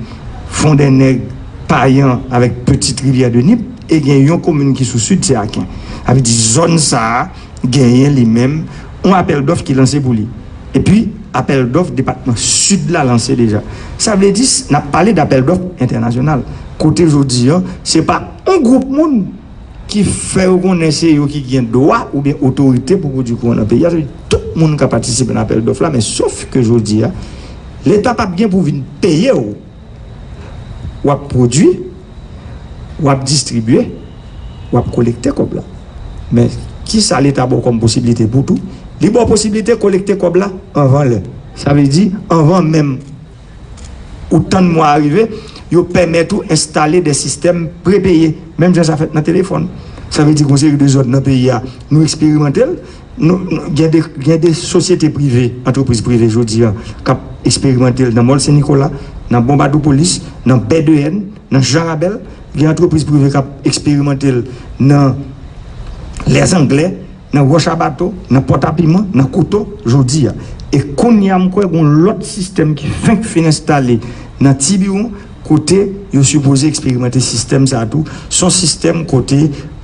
Fondènèg, Payan avèk Petite Rivière de Nip, e gen yon komin ki sou sid, se Aken. Sa vle di zòn sa a genyen li menm yon apèl dòf ki lanse pou li. Epi apèl dòf depatman sid la lanse deja. Sa vle di n ap pale d apèl dòf entènasyonal, kote jodi a se pa yon gwoup moun ki fè yo konnen se yo ki gen dwa oubyen otorite pou pwodui kouran nan peyi a. Sa vle di tout moun ka patisipe nan apèl dòf la, men sof ke jodi a Leta p ap gen pou vin peye w. W ap pwodui, w ap distribye, w ap kolekte kòb la. Men kisa Leta ba w kòm posiblite pou tou? Li ba w posiblite kolekte kòb la anvan lè. Sa vle di anvan menm ou tann mwa a rive, yo pèmèt ou enstale de sistèm prepeye, menm jan sa fèt nan telefòn. Sa vle di gen yon seri de zòn nan peyi a, nou eksperimante l, nou, nou, gen de, gen de sosyete prive, antrepriz prive jodi a, k ap eksperimante l nan Mòl Sen Nikola, nan Bonbadoupolis, nan Bè de N, nan Jan Rabèl, gen antrepriz prive k ap eksperimante l nan Lèzanglè, nan Wòch a Bato, nan Pòtapiman, nan Kouto, jodi a. E kounye a, m kwè gen yon lòt sistèm ki fenk fin enstale nan Tibiwon, kote yo sipoze eksperimante sistèm sa a tou. Se yon sistèm kote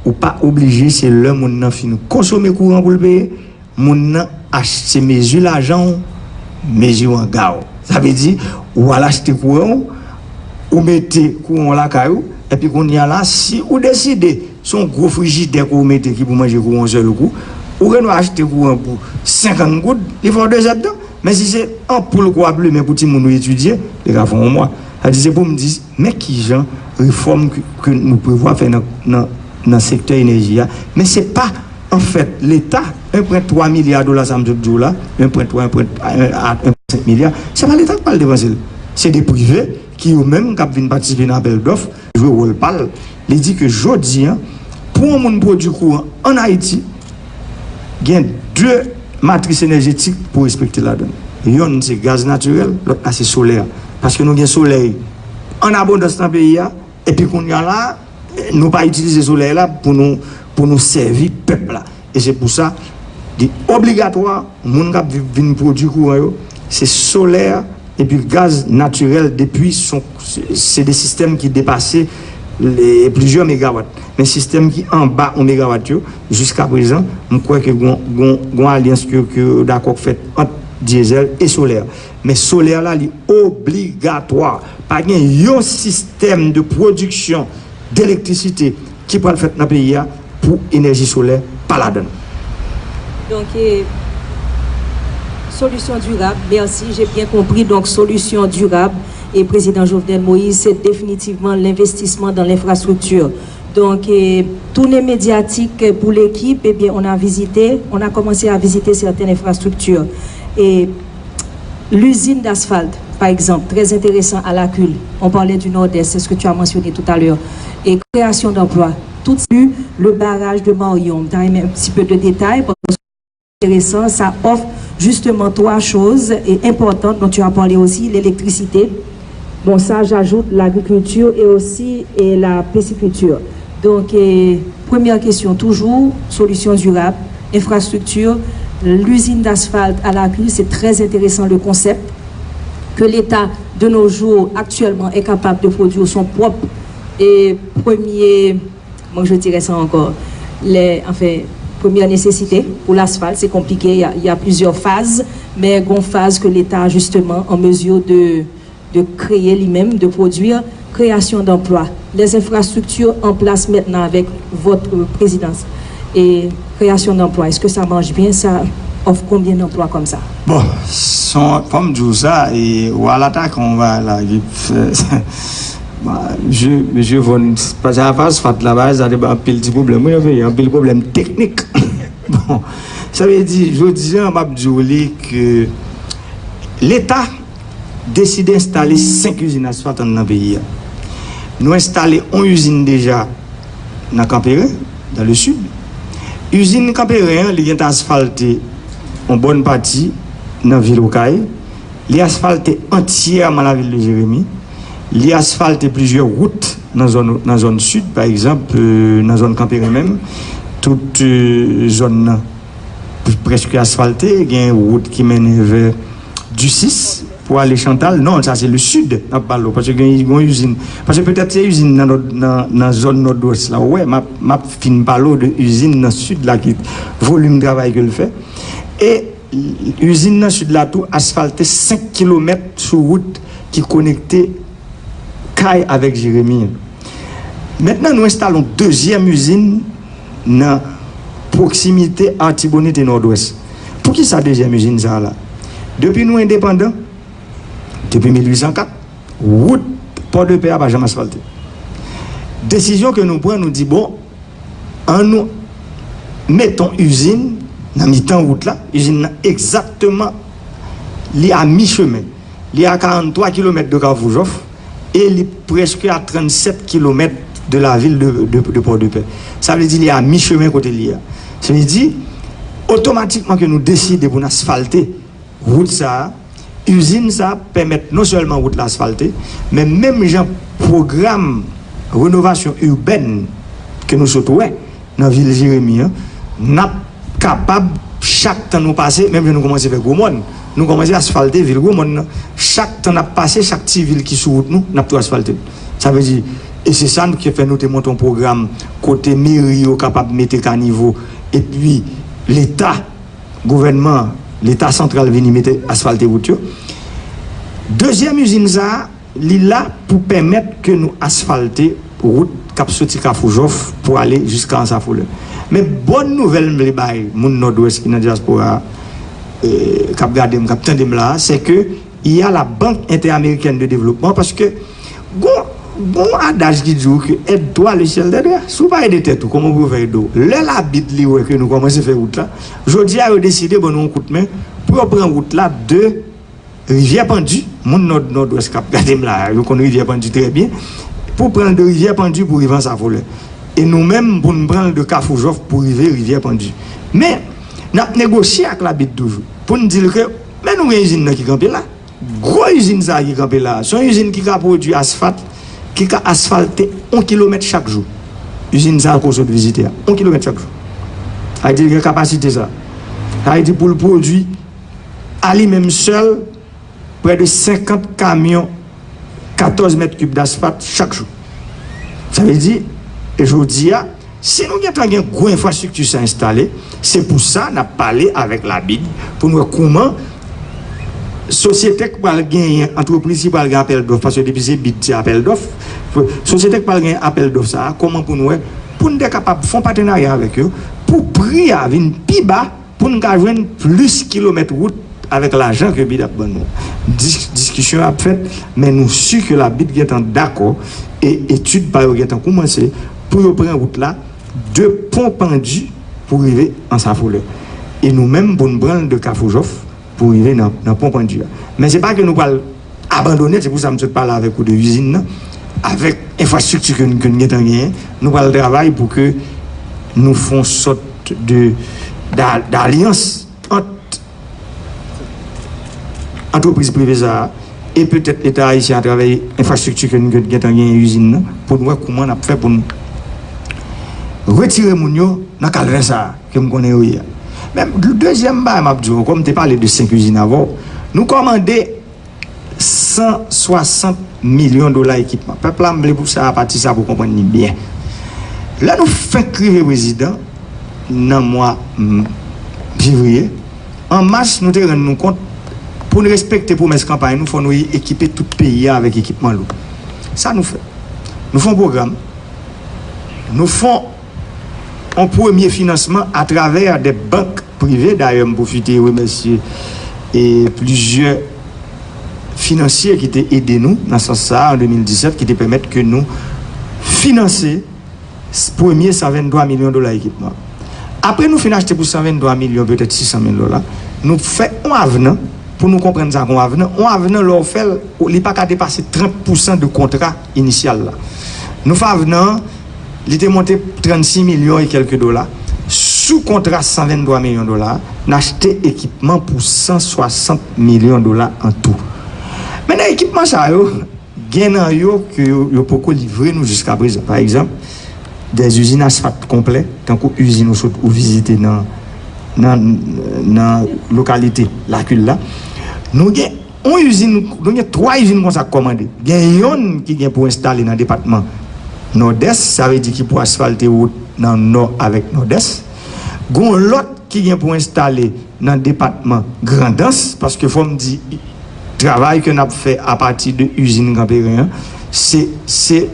ou pa oblije se lè moun nan fin konsome kouran pou l peye, moun nan achte mezi lajan w, mezi w anga w. Sa vle di, ou al achte kouran w, ou mete kouran w lakay ou, epi kounye a la, si ou deside se yon gwo frijidè ke w mete ki pou manje kouran yon sèl kou, ou gen dwa achte kouran pou senkant goud, li fè w de zèdtan. Men si se anpoul ke w ap limen pou timoun ou etidye, li ka fè w yon mwa. Sa di se pou m di, men kijan refòm ke, ke nou prevwa fè nan, nan, nan sektè enèji a. Men se pa, anfèt, Leta, en pwen twa milya dola sa m sot di w la, en pwen twa, en pwen, a en pwen senk milya, se pa Leta k pral depanse l. Se de prive ki yo menm k ap vin patisipe nan apèl dòf, jwe wòl pa l. Li di ke jodi a, pou yon moun pwodui kouran ann Ayiti, gen de matris enèjetik pou respekte ladan l. Yonn se gaz natirèl, lòt la se solè. Paske nou gen solèy an abondans nan peyi a, epi kounye a la, nou pa itilize solèy la pou nou, pou nou sèvi pèp la. E se pou sa, li obligatwa, moun k ap viv vin pwodui kouran yo, se solè epi gaz natirèl depi se, se de sistèm ki depase plizyè megawat. Men sistèm ki anba yon megawat yo, jiska prezan, m kwè ke gon, gon, gon alyans ke, ke yo dakò k fèt ant dyezèl e solè. Men solè la, li obligatwa. Pa gen yon sistèm de pwodiksyon delektrisite ki pral fèt nan peyi a pou enèji solè pa ladan l. Donc, et, solution durable, merci, j'ai bien compris. Donc, solution durable, et président Jovenel Moïse, c'est définitivement l'investissement dans l'infrastructure. Donc, et, tournée médiatique pour l'équipe, eh bien, on a visité, on a commencé à visiter certaines infrastructures. Et l'usine d'asphalte, par exemple, très intéressant à la cul. On parlait du Nord-Est, c'est ce que tu as mentionné tout à l'heure. Et création d'emplois. Tout le barrage de Marion, tu as un petit peu de détails, parce que c'est intéressant, ça offre justement trois choses et importantes dont tu as parlé aussi, l'électricité. Bon, ça, j'ajoute l'agriculture et aussi et la pisciculture. Donc, et, première question, toujours, solution durable, infrastructure, l'usine d'asphalte à la cul, c'est très intéressant le concept que l'État de nos jours actuellement est capable de produire son propre et premier, moi je dirais ça encore, les, enfin, première nécessité pour l'asphalte, c'est compliqué, il y, a, il y a plusieurs phases, mais une phase que l'État justement en mesure de de créer lui-même, de produire, création d'emplois. Les infrastructures en place maintenant avec votre euh, présidence et création d'emplois, est-ce que ça marche bien? Ça offre combien d'emplois comme ça? Bon, son, fò m di w sa, e w al atake yon bagay la ki fè. Mesye, mesye Von, pase a faz fat la, bagay sa te ba anpil ti pwoblèm, wi, nan peyi, anpil pwoblèm teknik. Bon, sa vle di, jodi an, m ap di w li ke Leta deside enstale senk izin asfalt anndan peyi a. Nou enstale yon izin deja nan Kanperen, dans le sud. Izin Kanperen an, li gentan asfalte yon bòn pati nan vil Okay. Li asfalte antyèman lavil de Jeremi. Li asfalte plizyè wout nan zòn, nan zòn sid, pa egzanp, euh, nan zòn Kanperen menm. Tout euh, zòn nan prèske asfalte, gen wout ki mennen vè Disis pou ale Chantal. Non, sa se le sid n ap pale w, paske gen yon izin. Paske petèt se izin nan, nan, nan zòn nòdwès la, w wè, m ap, m ap fin pale w de izin nan sid la, ki volim travay ke l fè. E izin nan sid la tou asfalte senk kilomèt sou wout ki konekte Kay avèk Jeremi an. Mentnan, nou enstale yon dezyèm izin nan pwoksimite Artibonit e Nòdwès. Poukisa dezyèm izin sa a la? Depi nou endepandan, depi mil uit san kat, wout Pòdepè a pa janm asfalte. Desizyon ke nou pran, nou di, bon, ann nou mete yon izin nan mitan wout la, izin nan egzakteman, li a mi chemen. Li a karant twa kilomèt de Kafou Jòf e li prèske a trann sèt kilomèt de la vil de, de, de Pòdepè. Sa vle di li a mi chemen kote li a. Sa vle di, otomatikman ke nou deside pou n asfalte wout sa a, izin sa a pèmèt non sèlman wout la asfalte, men menm jan pwogram renovasyon ibèn ke nou sot wè nan vil Jeremi an, n ap kapab, chak tan nou pase, menm jan nou kòmanse fè Gwo Mòn, nou kòmanse asfalte vil Gwo Mòn nan. Chak tan n ap pase, chak ti vil ki sou wout nou, n ap tou asfalte l. Sa vle di, e se sa ki fè nou te monte yon pwogram kote meri yo kapab mete kanivo, epi Leta, gouvènman, Leta santral vini mete asfalte wout yo. Dezyèm izin sa a, li la pou pèmèt ke nou asfalte wout k ap soti Kafou Jòf pou ale jiska Ansafolè. Men bòn nouvèl m vle bay moun Nòdwès ki nan dyaspora a, e, k ap gade m, k ap tande m la a, se ke il y a la Banque Interamericane de Développement, paske gon, gon adaj ki di w ke aide-toi, le ciel t'aidera. Si w pa ede tèt ou, kòman pou yo fè ede w? Lè Labid li wè ke nou kòmanse fè wout la, jodi a yo deside ban nou yon kout men pou yo pran wout la de Rivyè Pandi, moun nò, nòdwès k ap gade m la a, yo konn Rivyè Pandi trè byen, pou pran l de Rivyè Pandi pou rive Ansafolè. E nou menm, pou n pran l de Kafou Jòf pou rive Rivyè Pandi. Men, n ap negosye ak Labid toujou, pou n di l ke, men nou gen izin nan ki kanpe la. Gwo izin sa a ki kanpe la a, se yon izin ki ka pwodui asfalt, ki ka asfalte yon kilomèt chak jou. Izin sa a ke w sot vizite a, yon kilomèt chak jou. Sa vle di, li gen kapasite sa. Sa vle di, pou l pwodui a li menm sèl, prè de senkant kamyon katòz mèt kib dasfalt chak jou. Sa vle di, e jodi a, si nou gentan gen gwo enfrastrikti sa enstale, se pou sa n ap pale avèk Labid pou n wè kouman sosyete k pral genyen, antrepriz ki pral gen apèl dòf, paske depi se bid se apèl dòf, sosyete k pral genyen apèl dòf sa a, kòman pou n wè, pou n te kapab fè yon patenarya avèk yo, pou pri a vin pi ba, pou n ka jwenn plis kilomèt wout avèk lajan ke bid ap ban nou. Dis-, diskisyon ap fèt, men nou si ke Labid gentan dakò e etid pa yo gentan koumanse pou yo pran wout la de Pon Pandi pou rive Ansafolè. E nou menm pou n pran l de Kafou Jòf pou rive nan, nan Pon Pandi a. Men se pa ke nou pral abandone, se pou sa m sot pale avèk ou de izin nan, avèk enfrastrikti ke n, ke n gentan genyen, nou pral travay pou ke nou fè yon sòt de, d'a-, d'alyans ant antrepriz prive sa a e petèt Leta ayisyen atravè enfrastrikti ke n, ke n gentan genyen, izin nan, pou n wè kouman n ap fè pou n retire moun yo nan kalvè sa a ke m konnen yo ye a. Men dezyèm bagay m ap di w ankò, m te pale de senk izin avè w. Nou kòmande san swasant milyon dola ekipman. Pèp la, m vle pou sa, pati sa pou konprann li byen. Lè nou fenk rive prezidan, nan mwa, mm, fevriye, an mas, nou te rann nou kont Pou n respekte pwomès kanpay nou, fò nou ekipe tout peyi a avèk ekipman lou. Sa nou fè. Nou fè yon pwogram. Nou fè yon premye finansman atravè de bank prive. Dayè, m pwofite remèsye e plizyè finansye ki te ede nou nan sans sa a an de mil disèt, ki te pèmèt ke nou finanse s- premye san venntwa milyon dola ekipman. Apre nou fin achte pou san venntwa milyon, petèt sis san mil dola, nou fè yon avnan, pou nou konprann sa kon avnan. Yon avnan, lè w fè l, li pa ka depase trant pousan de kontra inisyal la. Nou fè avnan an, li te monte trannsis milyon e kèlke dola. Sou kontra san venntwa milyon dola, n achte ekipman pou san swasant milyon dola an tou. Mentnan, ekipman sa yo, gen nan yo ke yo, yo poko livre nou jiska prezan. Pa egzanp, dè izin asfalt konplè, tankou izin ou sot ou vizite nan, nan, nan lokalite Lakil la. Nou gen yon izin, nou gen twa izin konsa k kòmande. Gen yonn ki gen pou enstale nan depatman Nòdès, sa vle di ki pou asfalte wout nan Nò avèk Nòdès. Gen yon lòt ki gen pou enstale nan depatman Grandans, paske fò m di, travay ke n ap fè apati de izin Kanperen an, se, se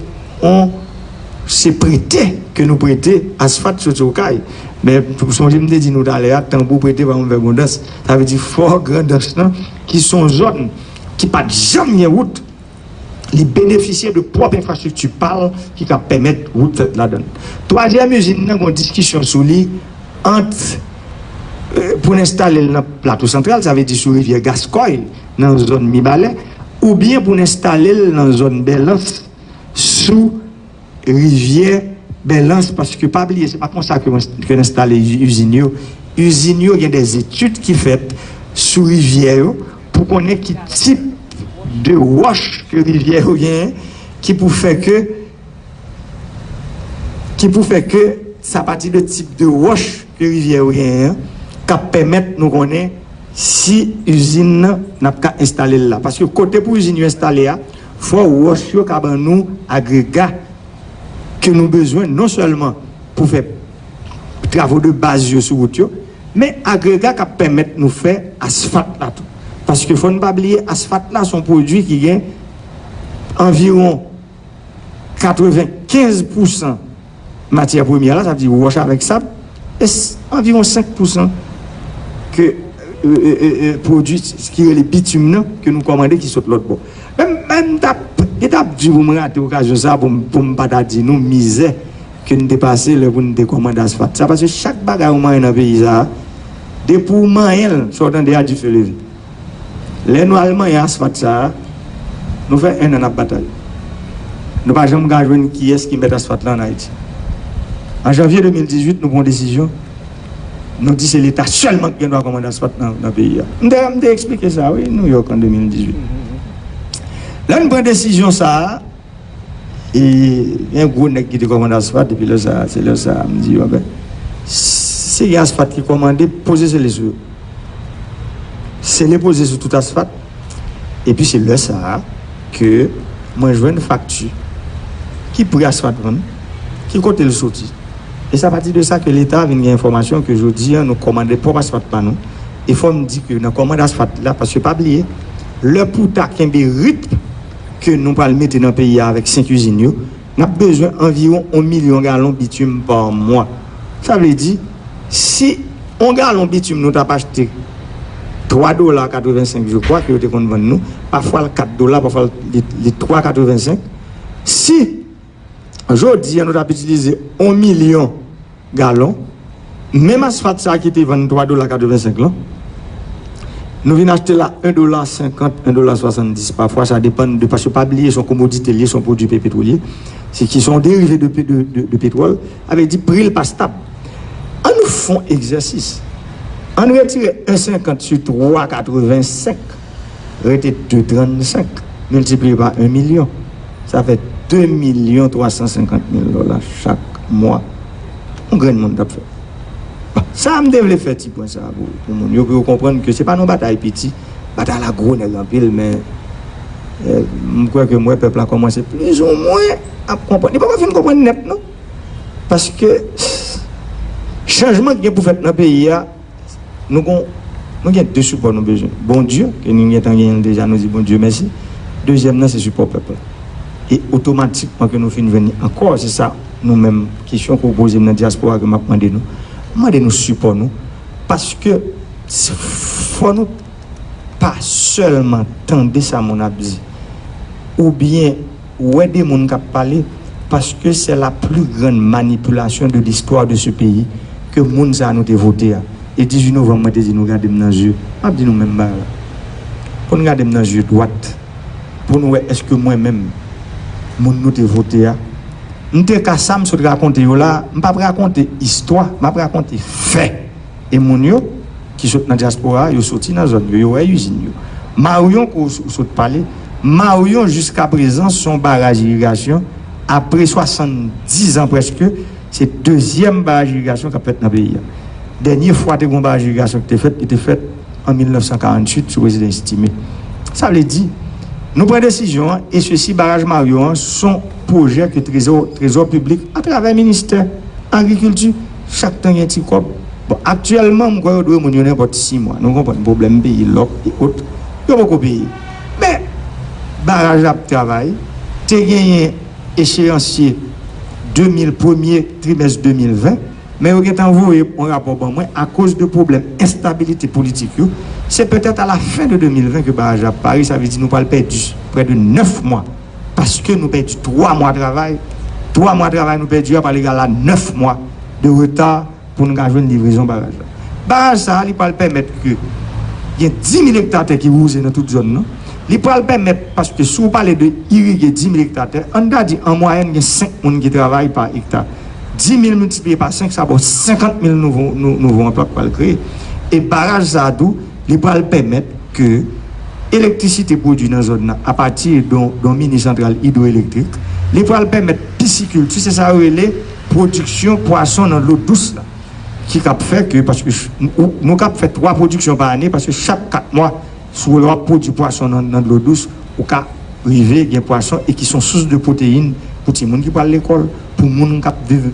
on, se prete ke nou prete asfalt soti Okay. Men, sonje m te di nou talè a, tanbou prete pa janm fè Grandans. Sa vle di fò Grandans lan, ki se yon zòn ki pa t janm gen wout, li benefisye de pwòp enfrastrikti pa l ki ka pèmèt wout fèt ladan l. Twazyèm izin nan, gen yon diskisyon sou li ant, eh, pou n enstale l nan Plato Santral, sa vle di sou rivyè Gaskòy, nan zòn Mibalè, oubyen pou n enstale l nan zòn Bèlans, sou rivyè Bèlans, paske pa bliye, se pa konsa ke, ke n enstale izin yo. Izin yo gen de etid ki fèt sou rivyè yo pou konnen ki tip de wòch ke rivyè yo genyen, ki pou fè ke, ki pou fè ke sa pati de tip de wòch ke rivyè yo genyen an k ap pèmèt nou konnen si izin nan n ap ka enstale l la. Paske kote pou izin yo enstale a, fò wòch yo ka ban nou agrega ke nou bezwen non sèlman pou fè travo de baz yo sou wout yo, men agrega k ap pèmèt nou fè asfalt la tou. Paske fò n pa bliye, asfalt la se yon pwodui ki gen anviwon katrevenkenz pousan matyè premyè la, sa vle di wòch avèk sab, e s- anviwon senk pousan ke, e, e, e, e, pwodui ki rele bitim nan, ke nou kòmande ki sot lòt bò. Men, men m t ap, li t ap di pou m rate okazyon sa a pou m, pou m pa ta di nou mizè ke n te pase lè pou n te kòmande asfalt sa, paske chak bagay ou manyen nan peyi sa a, depi ou manyen l, sa w tande a, dife leve. Lè nou al manyen asfalt sa a, nou fè en an n ap batay. Nou pa janm ka jwenn kiyès ki mèt asfalt la ann Ayiti. An janvye de mil dizuit, nou pran yon desizyon. Nou di se Leta sèlman ki gen dwa kòmande asfalt nan, nan peyi a. M te, m te eksplike sa, wi, Nouyòk an de mil dizuit. Lè n pran desizyon sa a, e gen gwo nèg ki te kòmande asfalt, epi lè sa, se lè sa, m di yo, anben, si gen asfalt ki kòmande, poze sele sou yo. Sele poze sou tout asfalt, epi se lè sa a ke mwen jwenn fakti, ki pri asfalt vann, ki kote l soti. E se apati de sa ke Leta vin gen enfòmasyon ke jodi a nou kòmande pwòp asfalt pa nou. E fò m di ke nan kòmande asfalt la, paske pa bliye, lè pou ta kenbe ritm ke nou pral mete nan peyi a avèk senk izin yo, n ap bezwen anviwon yon milyon galon bitim pa mwa. Sa vle di, si yon galon bitim nou t ap achte twa dola katrevensenk, je crois, ke yo te konn vann nou, pafwa l kat dola, pafwa l, li, li twa katrevensenk. Si jodi a nou t ap itilize yon milyon galon, menm asfalt sa a ki te vann twa dola katrevensenk lan, nou vin achte l a en dola senkant, en dola swasanndis pafwa, sa depann de, paske pa bliye, se yon komodite l ye, se yon pwodui petwolye, se ki se yon derive de, pe- de, de, de petwòl, sa vle di pri l pa stab. Ann nou fè yon egzèsis. Ann retire en senkant sou twa katrevensenk, rete de trannsenk, miltipliye pa en milyon, sa fè de milyon twa san senkant mil dola chak mwa. Yon grenn moun t ap fè. Bon, sa a m te vle fè ti pwen sa a pou, pou moun yo, pou yo konprann ke se pa yon batay piti. Batay la gwo nèg anpil, men, eh, m kwè ke m wè pèp la kòmanse plizoumwen ap konprann. Li poko fin konprann nèt, non. Paske chanjman ki gen pou fèt nan peyi a, nou gon Nou gen de sipò nou bezwen. Bondye, ke nou gentan genyen l deja, nou di Bondye mèsi. Dezyèm nan, se sipò pèp la. E otomatikman ke nou fin jwenn li ankò, se sa nou menm, kesyon ke w poze m nan dyaspora ke m ap mande nou. M mande nou sipò nou, paske s- fò nou pa sèlman tande sa moun ap di, oubyen wè de moun k ap pale, paske c'est la plus grande manipulation de l'histoire de ce pays, ke moun sa a nou te vote a. E dizuit novanm, mwen te di nou gade m nan zye. M ap di nou menm bagay la. Pou n gade m nan zye dwat, pou n wè èske mwen menm, moun nou te vote a, m te ka sa m sot rakonte yo la, m p ap rakonte istwa, m ap rakonte fè. E moun yo ki sot nan dyaspora a, yo soti nan zòn yo, yo wè izin yo. Marion, ke w s- w sot pale, Marion, jiskaprezan, se yon baraj irigasyon, apre swasanndiz an prèske, se dezyèm baraj irigasyon k ap fèt nan peyi a. Dènye fwa te gen yon baraj irigasyon ki te fèt, li te fèt an mil nèf san karanntuit sou prezidan Estimé. Sa vle di, nou pran desizyon an, e sesi, baraj Marion an, se yon pwojè ke trezò, trezò piblik, atravè ministè agrikilti, chak tan gen ti kòb. Bon, aktyèlman, m kwè yo dwe moun yo nenpòt sis mwa. Nou konprann pwoblèm peyi, lòk e ot, yo poko peye. Men, baraj la ap travay, te genyen echeyansye de mil, premye trimès de mil ven, men yo gentan voye yon rapò ban mwen akoz de pwoblèm enstabilite politik yo. Se petèt a la fen de de mil ven ke baraj la ap pare, sa vle di nou pral pèdi prè de nèf mwa, paske nou pèdi twa mwa travay. Twa mwa travay nou pèdi a pral egal a nèf mwa de reta pou nou ka jwenn livrezon baraj la. Baraj sa a, li pral pèmèt ke gen dis mil ekta tè ki wouze nan tout zòn nan. Li pral pèmèt, paske si w pale de irige dis mil ekta tè, ann ta di an mwayèn gen senk moun ki travay pa ekta. Dis mil miltipliye pa senk, sa ba w senkant mil nouvo, nou- nouvo anplwa k pral kreye. E baraj sa a tou, li pral pèmèt ke elektrisite pwodui nan zòn nan apati de yon mini santral idwoelektrik, li pral pèmèt pisikilti, se sa yo rele pwodiksyon pwason nan dlo dous la, ki k ap fè ke, paske ch- nou, nou k ap fè twa pwodiksyon pa ane, paske chak kat mwa, si w ap pwodui pwason nan, nan dlo dous, ou ka rive gen pwason e ki se yon sous de pwoteyin pou timoun ki pral lekòl, pou moun k ap viv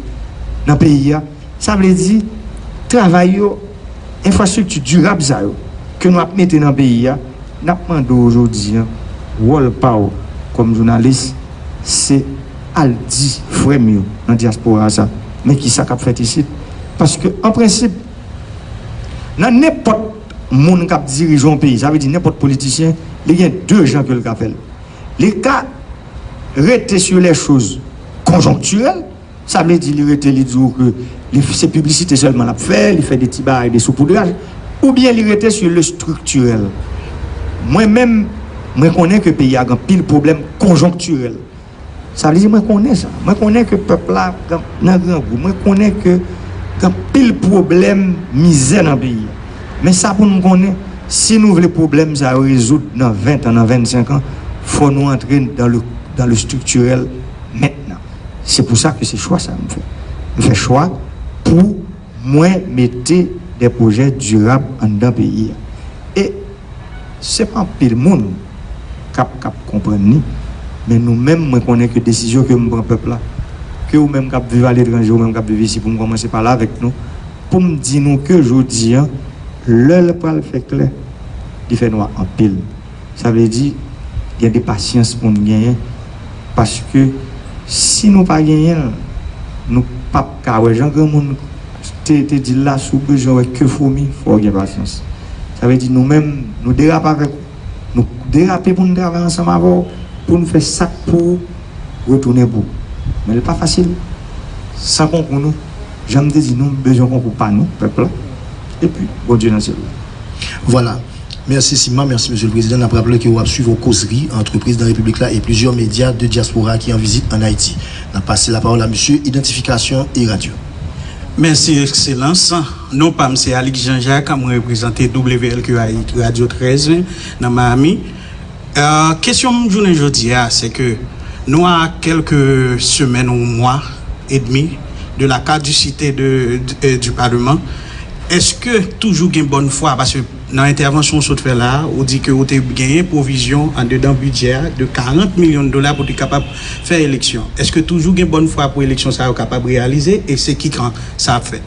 nan peyi a. Sa vle di, travay yo, enfrastrikti dirab sa yo, ke nou ap mete nan peyi a, n ap mande w jodi a, wòl pa w kòm jounalis, se al di frè m yo nan dyaspora sa, men ki sa k ap fèt isit. Paske, an prensip, nan nenpòt moun k ap dirije yon peyi, sa vle di nenpòt politisyen, li gen de jan ke l ka fè l. Li ka rete sur les choses conjoncturelles, sa vle di li rete, li di w ke li, se piblisite sèlman l ap fè, li fè de ti bagay, de soupoudraj, oubyen li rete sur le structurel. Mwen menm, mwen konnen ke peyi a gen anpil pwoblèm konjonktirèl. Sa vle di mwen konnen sa. Mwen konnen ke pèp la nan grangou. Mwen konnen ke gen anpil pwoblèm, mizè nan peyi a. Men sa pou nou konnen, si nou vle pwoblèm sa yo rezoud nan ven tan, nan vennsenk an, fò nou antre dans le, dans le structurel mentnan. Se pou sa ke se chwa sa m fè. M fè chwa pou mwen mete de pwojè dirab anndan peyi a. E se pa anpil moun k ap, k ap konprann li, men nou menm, mwen konnen ke desizyon ke m pran pèp la, ke ou menm k ap viv aletranje, ou menm k ap viv isi, pou m kòmanse pale avèk nou, pou m di nou ke jodi a, lè l pral fè klè, li fè nwa anpil. Sa vle di, gen de pasyans pou n genyen, paske si nou pa genyen l, nou p ap ka wè. Jan granmoun te, te di l la, si w bezwen wè ke foumi, fò w gen pasyans. Sa vle di, nou menm, nou derape avèk ou. Nou derape pou n travay ansanm avè w, pou n fè sa k pou ou, retounen pou ou. Men l pa fasil. San konkou nou, jan m te di nou, m bezwen konkou pa nou, pèp la. Epi, Bondye nan syèl la. Vwala. Mèsi Sima, mèsi Mesye le Prezidan. N ap raple ke w ap swiv yon kozri ant Prezidan Repiblik la e plizyè medya de dyaspora ki an vizit ann Ayiti. N ap pase lapawòl a Mesye Idantifikasyon e Radyo. Mèsi Ekselans. Non pa m se Alix Jean Jacques, mwen reprezante W L Q I Radyo trèz nan Miami. Kesyon m jounen jodi a se ke nou a kèlke semèn ou mwa edmi de la kadisite de, de, du Parlement. Èske toujou gen bòn fwa? Paske nan entèvansyon w sot fè la a, ou di ke ou te genyen pwovizyon andedan bidjè a de karant milyon dola pou te kapab fè eleksyon. Èske toujou gen bòn fwa pou eleksyon sa yo kapab reyalize e se ki kan sa ap fèt?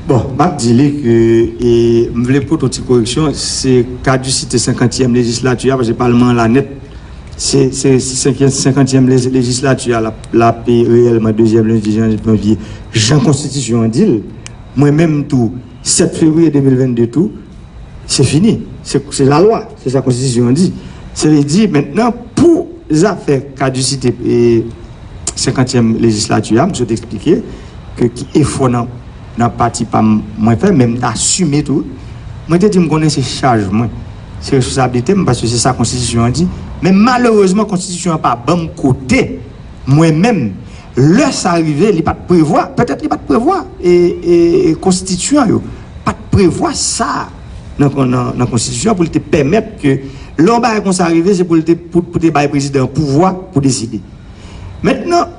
Bon, m ap di li ke, e, m vle pote yon ti koreksyon, se kadisite senkantyèm lejislati a, paske palman an la nèt, se, se, se senkantyèm lejislati a l ap, l ap reyèlman dezyèm lendi janvye, jan konstitisyon an di l. Mwen menm tou, sèt fevriye de mil vennde tou, se fini. Se, se lalwa, se sa konstitisyon an di. Se vle di, mentnan, pou zafè kadisite, e, senkantyèm lejislati a, m sot eksplike ke ki efò nan, nan pati pa m mwen fè, men m t asime tou. Mwen te di m konnen se chaj mwen, se responsablite m, paske se sa konstitisyon an di. Men malerezman, konstitisyon an pa ban m kote mwen menm, lè sa rive, li pa t prevwa, petèt li pa t prevwa, e, e, e konstityan yo pa t prevwa sa nan, nan, nan konstitisyon pou li te pèmèt ke lè yon bagay konsa rive, se pou li te, pou, pou te bay prezidan an pouvwa pou deside. Mentnan,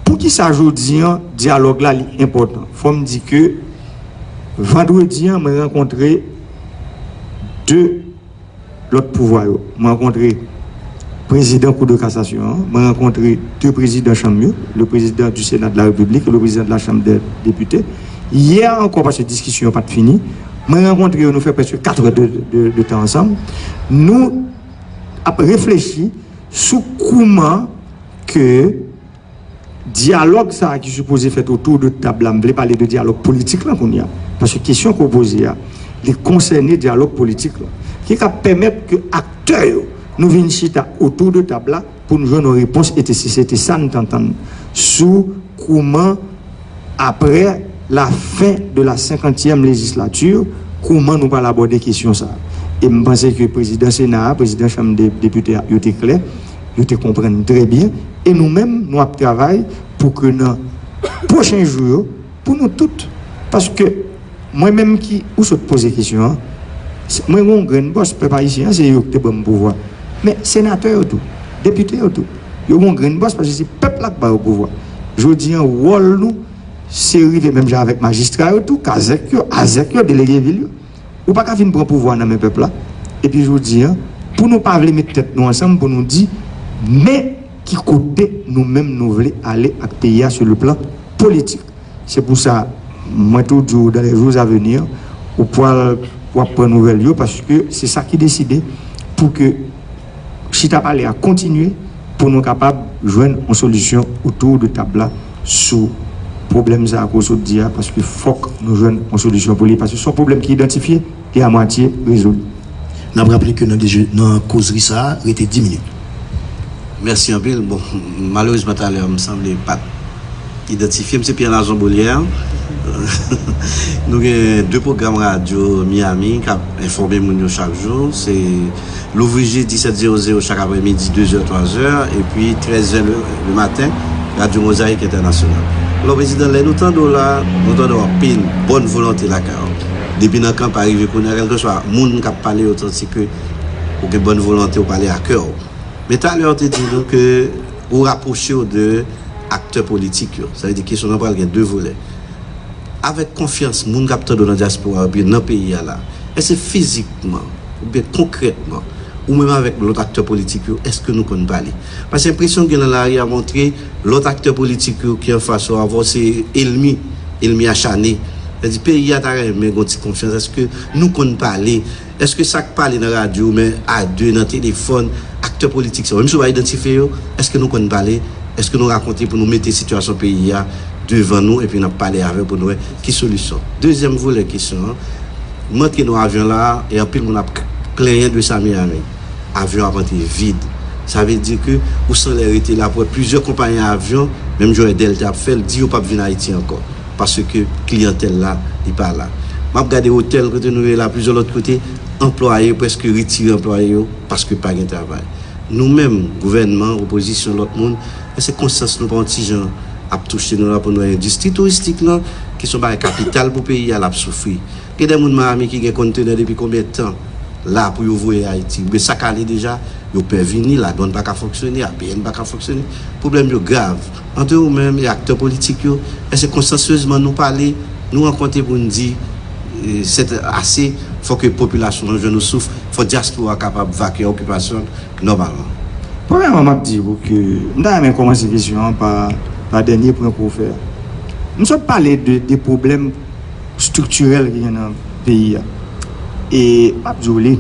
poukisa jodi an dyalòg la li enpòtan? Fò m di ke vandredi an, mwen rankontre de lòt pouvwa yo. Mwen rankontre prezidan Kou de Kasasyon an, mwen rankontre de prezidan chanm yo, le président du Sénat de la République et le président de la Chambre des députés. Yè ankò, paske diskisyon an pa t fini, mwen rankontre yo, nou fè prèske kat è de, de, de tan ansanm. Nou ap reflechi sou kouman ke dyalòg sa a ki sipoze fèt otou de tab la, m vle pale de dyalòg politik lan kounye a, paske kesyon ke w poze a, li konsène dyalòg politik lan, ki ka pèmèt ke aktè yo, nou vin chita otou de tab la pou n jwenn yon repons, e te, se, se te sa n t antann sou kouman, après la fin de la cinquantième législature, kouman nou pral abòde kesyon sa a. E m panse ke prezidan Sena a, prezidan Chanm de Depite a, yo te klè, yo te konprann trè byen, e nou menm, nou ap travay pou ke nan pwochen jou yo, pou nou tout, paske mwen menm ki ou sot poze kesyon an, se, mwen gen yon grenn bòs, pèp ayisyen an, se yo ki te ban m pouvwa. Men senatè yo tou, depite yo tou, yo gen yon grenn bòs paske se pèp la ki ba yo pouvwa. Jodi an, wòl nou, se rive menm jan avèk majistra yo tou, kazèk yo, azèk yo, delege vil yo. Ou pa ka vin pran pouvwa nan men pèp la, epi jodi an, pou nou pa vle met tèt nou ansanm pou nou di, men ki kote nou menm nou vle ale ak peyi a sur le plan politik. Se pou sa, mwen tou di w, dans les jours à venir, ou pral, w ap pran nouvèl yo, paske se sa ki deside pou ke chita pale a kontinye, pou nou kapab jwenn yon solisyon otou de tab la sou pwoblèm sa a ke w sot di a, paske fòk nou jwenn yon solisyon pou li, paske se yon pwoblèm ki idantifye e a mwatye rezoli. N ap raple ke nan deje, nan kozri sa a, rete dis minit. Mèsi anpil. Bon, malerezman, talè a, m sanble pa t idantifye m. Se Pierre Nazon Beaulière. Nou gen de pwogram radyo Miami k ap enfòme moun yo chak jou. Se Louvri Jedi, sèt zewo zewo chak aprèmidi, de zè, twa zè, epi trèz è le, le maten, Radyo Mozayik Entènasyonal. Alò, prezidan, lè nou tande w la, nou tande w anpil bòn volonte lakay ou. Depi nan kanpay rive kounye a, kèlkeswa moun k ap pale yo, santi ke ou gen bòn volonte, ou pale a kè w. Men talè w te di nou ke ou rapwoche w de aktè politik yo. Sa vle di kesyon nan pral gen de volè. Avèk konfyans moun k ap tande w nan dyaspora oubyen nan peyi a la, èske fizikman oubyen konkrètman, ou menm avèk lòt aktè politik yo, èske nou konn pale? Paske enpresyon gen nan lari a montre lòt aktè politik yo ki anfas ou avè w se ènmi, ènmi achane. Sa vle di peyi a ta renmen gen yon ti konfyans. Èske nou konn pale? Èske sa k pale nan radyo, men a de, nan telefòn, aktè politik sa yo, menm si w pa idantifye yo, èske nou konn pale? Èske nou rakonte pou nou mete sitiyasyon peyi a devan nou epi n ap pale avè w pou nou wè ki solisyon? Dezyèm volè kesyon an, m antre nan avyon la e anpil moun ap k-, plenyen de sa Miami. Avyon ap antre vid. Sa vle di ke ou san lè rete la pou wè plizyè konpayi avyon, menm jan Delta ap fè l, di yo p ap vin Ayiti ankò. Paske kliyantèl la, li pa la. M ap gade otèl kote nou ye la, plizyè lòt kote, anplwaye prèske retire anplwaye yo paske pa gen travay. Nou menm, gouvènman, opozisyon, lòt moun, èske konsyans nou pa yon ti jan ap touche nou la pou nou wè endistri touristik lan, ki se yon bagay kapital pou peyi a, l ap soufri? Gen de moun Miami ki gen kontenè depi konbyen tan la pou yo voye Ayiti? Oubyen sa k ale deja, yo pè vini, ladwàn pa ka fonksyone, A P N pa ka fonksyone. Pwoblèm yo grav. Antre ou menm e aktè politik yo, èske konsansyezman nou pale, nou rankontre pou n di, e, sèt ase, fò ke popilasyon an jwenn yon souf, fò dyaspora a kapab vake okipasyon l nòmalman? Premyèman, m ap di w ke m ta renmen kòmanse kesyon an pa, pa dènye pwen ke w fè a. M sot pale de, de pwoblèm estriktirèl ki gen nan peyi a. E m ap di w li,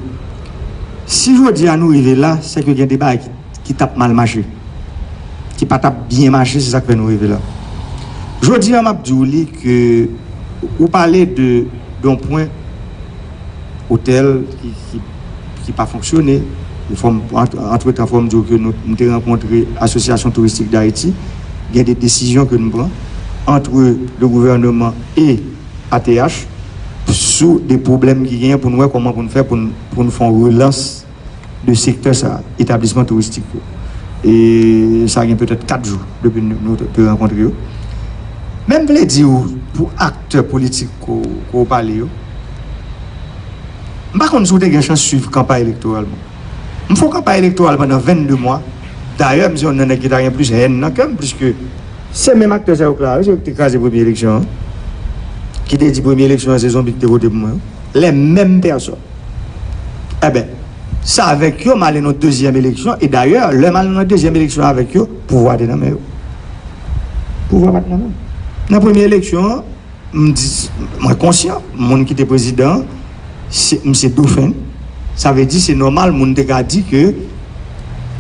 si jodi a nou rive la, se ke gen de bagay ki, ki t ap mal mache, ki pa t ap byen mache, se sa k fè nou rive la. Jodi a, m ap di w li ke ou pale de, de yon pwen otèl ki, ki, ki pa fonksyone. E fò m, ant-, antretan, fò m di w ke nou, m te rankontre Asosyasyon Touristik Dayiti. Gen de desizyon ke nou pran entre le gouvernement et A T H sou de pwoblèm ki genyen pou n wè kòman pou n fè pou n, pou n fè yon relans de sektè sa, etablisman touristik yo. E sa gen petèt kat jou depi nou, nou te rankontre yo. Men m vle di w, pou aktè politik ko, ko pale yo, m pa konn si w te gen chans swiv kanpay elektoral mwen. M fè kanpay elektoral pandan vennde mwa. Dayè, m se youn nan nèg ki ta gen plis hèn nan kè m, pliske se menm aktè sa yo k la, se yo ki te kraze premye eleksyon an, ki te di premye eleksyon an se zonbi ki te vote pou mwen yo. Les mêmes personnes. Eben, se avèk yo m ale nan dezyèm eleksyon, e dayè, lè m ale nan dezyèm eleksyon avèk yo, pouvwa te nan men yo. Pouvwa pa t nan men m. Nan premye eleksyon an, m di, mwen konsyan, moun ki te prezidan an, se, m se dofen. Sa vle di, se nòmal, moun te ka di ke,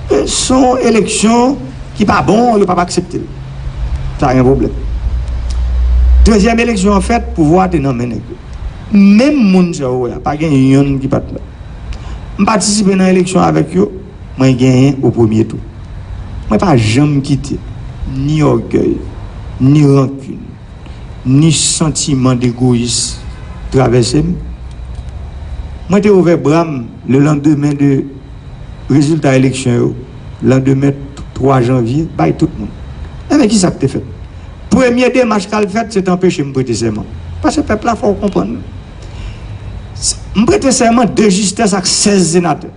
e, se yon eleksyon ki pa bon, yo p ap aksepte l. Sa gen pwoblèm. Dezyèm eleksyon an fèt, pouvwa te nan men nèg yo. Menm moun sa yo wè a, pa gen yonn ki pa t la. M patisipe nan eleksyon avèk yo, mwen genyen o premye tou. Mwen pa janm kite ni ògèy, ni rankin, ni santiman degoyis travèse m. Mwen te ouvè bra m le landemen de rezilta eleksyon yo, landemen twa janvye, bay tout moun. Enben, ki sa k te fèt? Premye demach k al fèt, se te anpeche m prete sèman. Paske pèp la, fò w konprann. M prete sèman de jistès ak sèz senatè.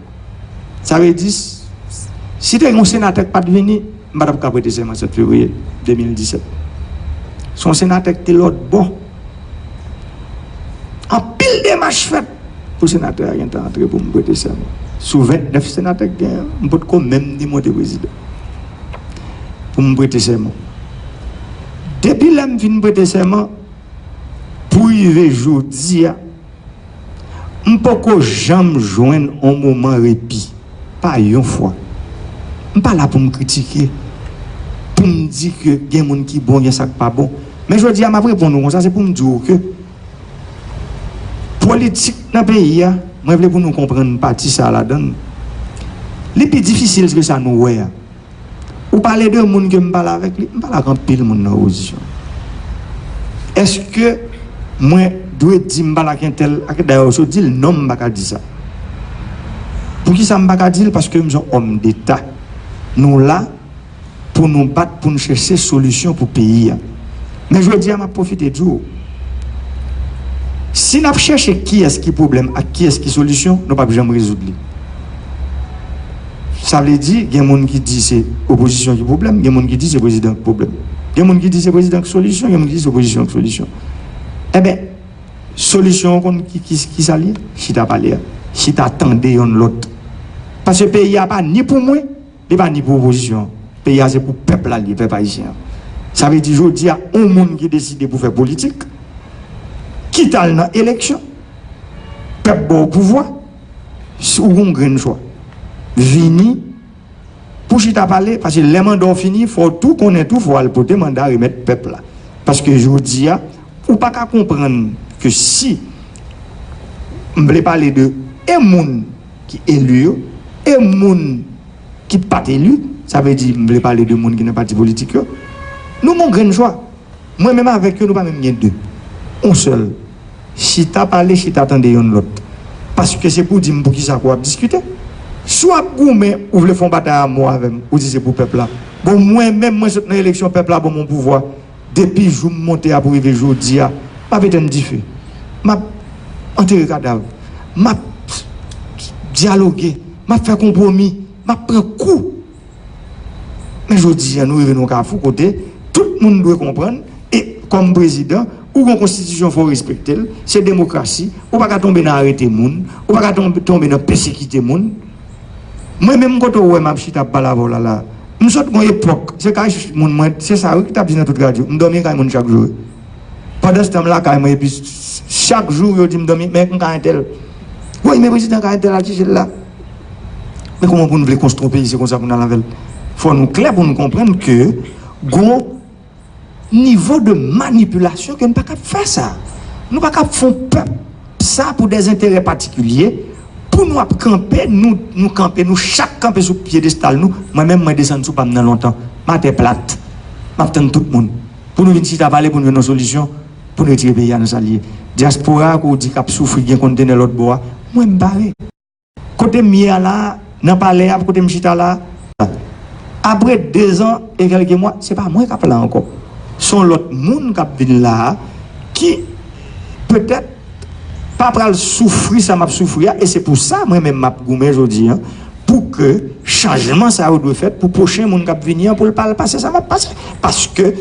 Sa vle di, si te gen yon senatè k pa t vini, m pa t ap ka prete sèman sèt fevriye de mil disèt. Se yon senatè ki te lòt bò. Anpil demach fèt pou senatè a gentan antre pou m prete sèman. Sou vennèf senatè k genyen, m potko menm demonte prezidan pou m prete sèman. Depi lè m fin prete sèman, pou rive jodi a, m poko janm jwenn on moman repi. Pa yon fwa. M pa la pou m kritike, pou m di ke gen moun ki bon, gen sa k pa bon. Men jodi a, m ap reponn ou konsa, se pou m di w ke politik nan peyi a, mwen vle pou nou konprann pati sa a ladan l. Li pi difisil ke sa nou wè a. Ou pale de moun ke m pale avèk li, m pale ak anpil moun nan opozisyon. Èske mwen dwe di m pale ak entèl, ak, dayè, ou sot di l, non, m pa ka di sa. Poukisa m pa ka di l? Paske m se yon òm deta. Nou la pou nou bat, pou nou chèche solisyon pou peyi a. Men jodi a, m ap pwofite di w, si n ap chèche kiyès ki pwoblèm ak kiyès ki solisyon, nou p ap janm rezoud li. Sa vle di, gen moun ki di se opozisyon ki pwoblèm, gen moun ki di se prezidan ki pwoblèm. Gen moun ki di se prezidan ki solisyon, gen moun ki di se opozisyon ki solisyon. Enben, solisyon an konn ki, ki, ki sa l ye? Chita pale a. Chita tande yonn lòt. Paske peyi a pa ni pou mwen, li pa ni pou opozisyon. Peyi a se pou pèp la l ye, pèp ayisyen an. Sa vle di jodi a, yon moun ki deside pou fè politik, kit al nan eleksyon, pèp ba w pouvwa, si w gen yon grenn chwa. Vini pou chita pale, paske lè manda w fini, fò w tou konnen tou, fò w al pote manda remèt pèp la. Paske jodi a, ou pa ka konprann ke si m vle pale de e moun ki eli yo, e moun ki pa t eli, sa vle di m vle pale de moun ki nan pati politik yo, nou gen yon grenn chwa. Mwen menm avèk yo, nou pa menm gen de. On sèl. Chita pale, chita tande yonn lòt. Paske se pou di m poukisa ke w ap diskite. Si w ap goumen, ou vle fè yon batay a mo avè m, ou di se pou pèp la. Bon, mwen menm, mwen sot nan eleksyon, pèp la ban m yon pouvwa. Depi jou m monte a pou rive jodi a, m ap etenn dife. M ap antere kadav. M ap dyaloge. M ap fè konpwomi. M ap pran kou. Men jodi a, nou rive nan yon kafou kote tout moun dwe konprann, e kòm prezidan, ou gen yon konstitisyon, fò w respekte l, se demokrasi, ou pa ka tonbe nan arete moun, ou pa ka tonbe, tonbe nan pèsekite moun. Mwen menm kote w wè m ap chita ap pale avè w la la, m sot gen yon epòk, se kay moun mwen, se sa wi ki t ap di nan tout radyo, m dòmi kay moun chak jou wi. Pandanstan, m lakay mwen, epi chak jou, yo di m, "Domi, men m ka entèl." Wi, men prezidan ka entèl al chèche l la. Men kòman pou nou vle konstwi yon peyi, se konsa pou n al avè l? Fò nou klè pou nou konprann ke gon nivo de manipilasyon ke n pa kab fè sa. Nou pa kab fè yon pèp sa pou dè enterè patikilye, pou nou ap kanpe, nou, nou kanpe, nou chak kanpe sou pyedestal nou. Mwen menm, mwen desann sou pa m nan lontan. M atè plat. M ap tann tout moun. Pou nou vin chita pale, pou nou jwenn yon solisyon, pou nou retire peyi a nan sa l ye. Dyaspora a ke w di k ap soufri, gen kontenè lòt bò a, mwen m pare. Kote m ye a la, nan palè a, kote m chita la, apre dezan e kèlke mwa, se pa mwen k ap la ankò. Se yon lòt moun k ap vin la a, ki petèt pa pral soufri sa m ap soufri a, e se pou sa mwen menm m ap goumen jodi a, pou ke chanjman sa yo dwe fèt, pou pwochen moun k ap vini an, pou l pa al pase sa m ap pase. Paske,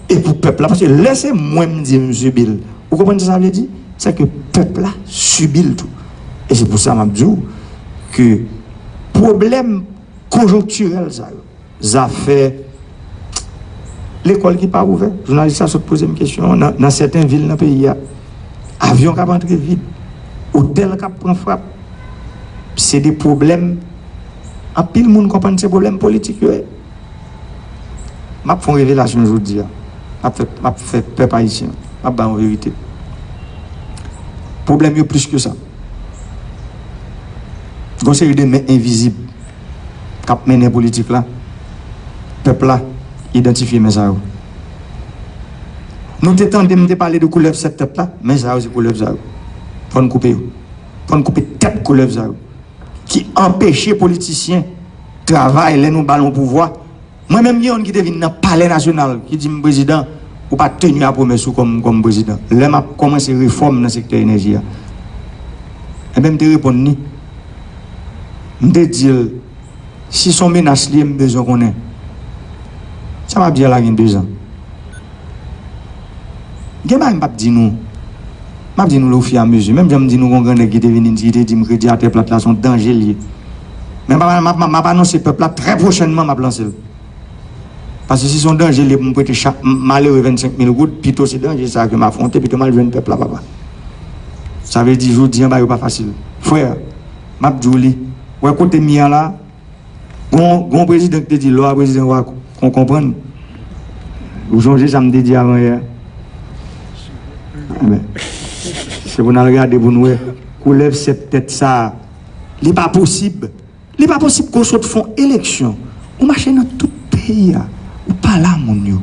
e pou pèp la, paske lè se mwen m di m sibi l, ou konprann sa sa vle di? Se ke pèp la sibi l tou. E se pou sa m ap di w ke pwoblèm konjonktirèl sa yo, zafè lekòl ki pa ouvè. Jounalis la sot poze m kesyon an, nan, nan sèten vil nan peyi a, avyon k ap antre vid, otèl k ap pran frap, se de pwoblèm, anpil moun konprann se pwoblèm politik yo ye. M ap fè yon revelasyon jodi a. M ap fè, m ap fè pèp ayisyen, m ap ba yon verite. Pwoblèm yo plis ke sa. Gon seri de men envizib k ap mennen politik la, pèp la idantifye men sa yo. Nou te tande m te pale de koulèv sèt tèt la, men sa yo se koulèv sa yo. Fò n koupe yo. Fò n koupe tèt koulèv sa yo ki anpeche politisyen travay lè nou ba l yon pouvwa. Mwen menm, gen youn ki te vin nan Palè Nasyonal, ki di m, "Prezidan, ou pa teni a pwomès ou kòm, kòm prezidan." Lè m ap kòmanse refòm nan sektè enèji a. Enben, m te reponn li. M te di l, "Si s on menas li ye, m bezwen konnen." Sa m ap di a la gen dezan. Gen bagay m p ap di nou. M ap di nou le au fur et à mesure. Menm jan m di nou gon gran nèg ki te vin, ki te di m kredi atè plat la se yon danje l ye. Men m ap, m ap, m ap anonse pèp la, trè pwochènman, m ap lanse l. Paske si se yon danje l ye pou m prete chak m-, malere vennsenk mil goud, pito se danje sa a ke m afwonte, pito m al jwenn pèp la, papa. Sa vle di, jodi a, bagay yo pa fasil. Frè, m ap di w li. Wè kote m ye a la, Gon, gon prezidan ki te di, "Lè w a prezidan, w a kon-, konprann." Ou sonje sa m te di avan yè? Enben, se pou n al gade pou n wè koulèv sèt tèt sa a. Li pa posib. Li pa posib ke w sot fè yon eleksyon. Ou mache nan tout peyi a. Ou pale a moun yo.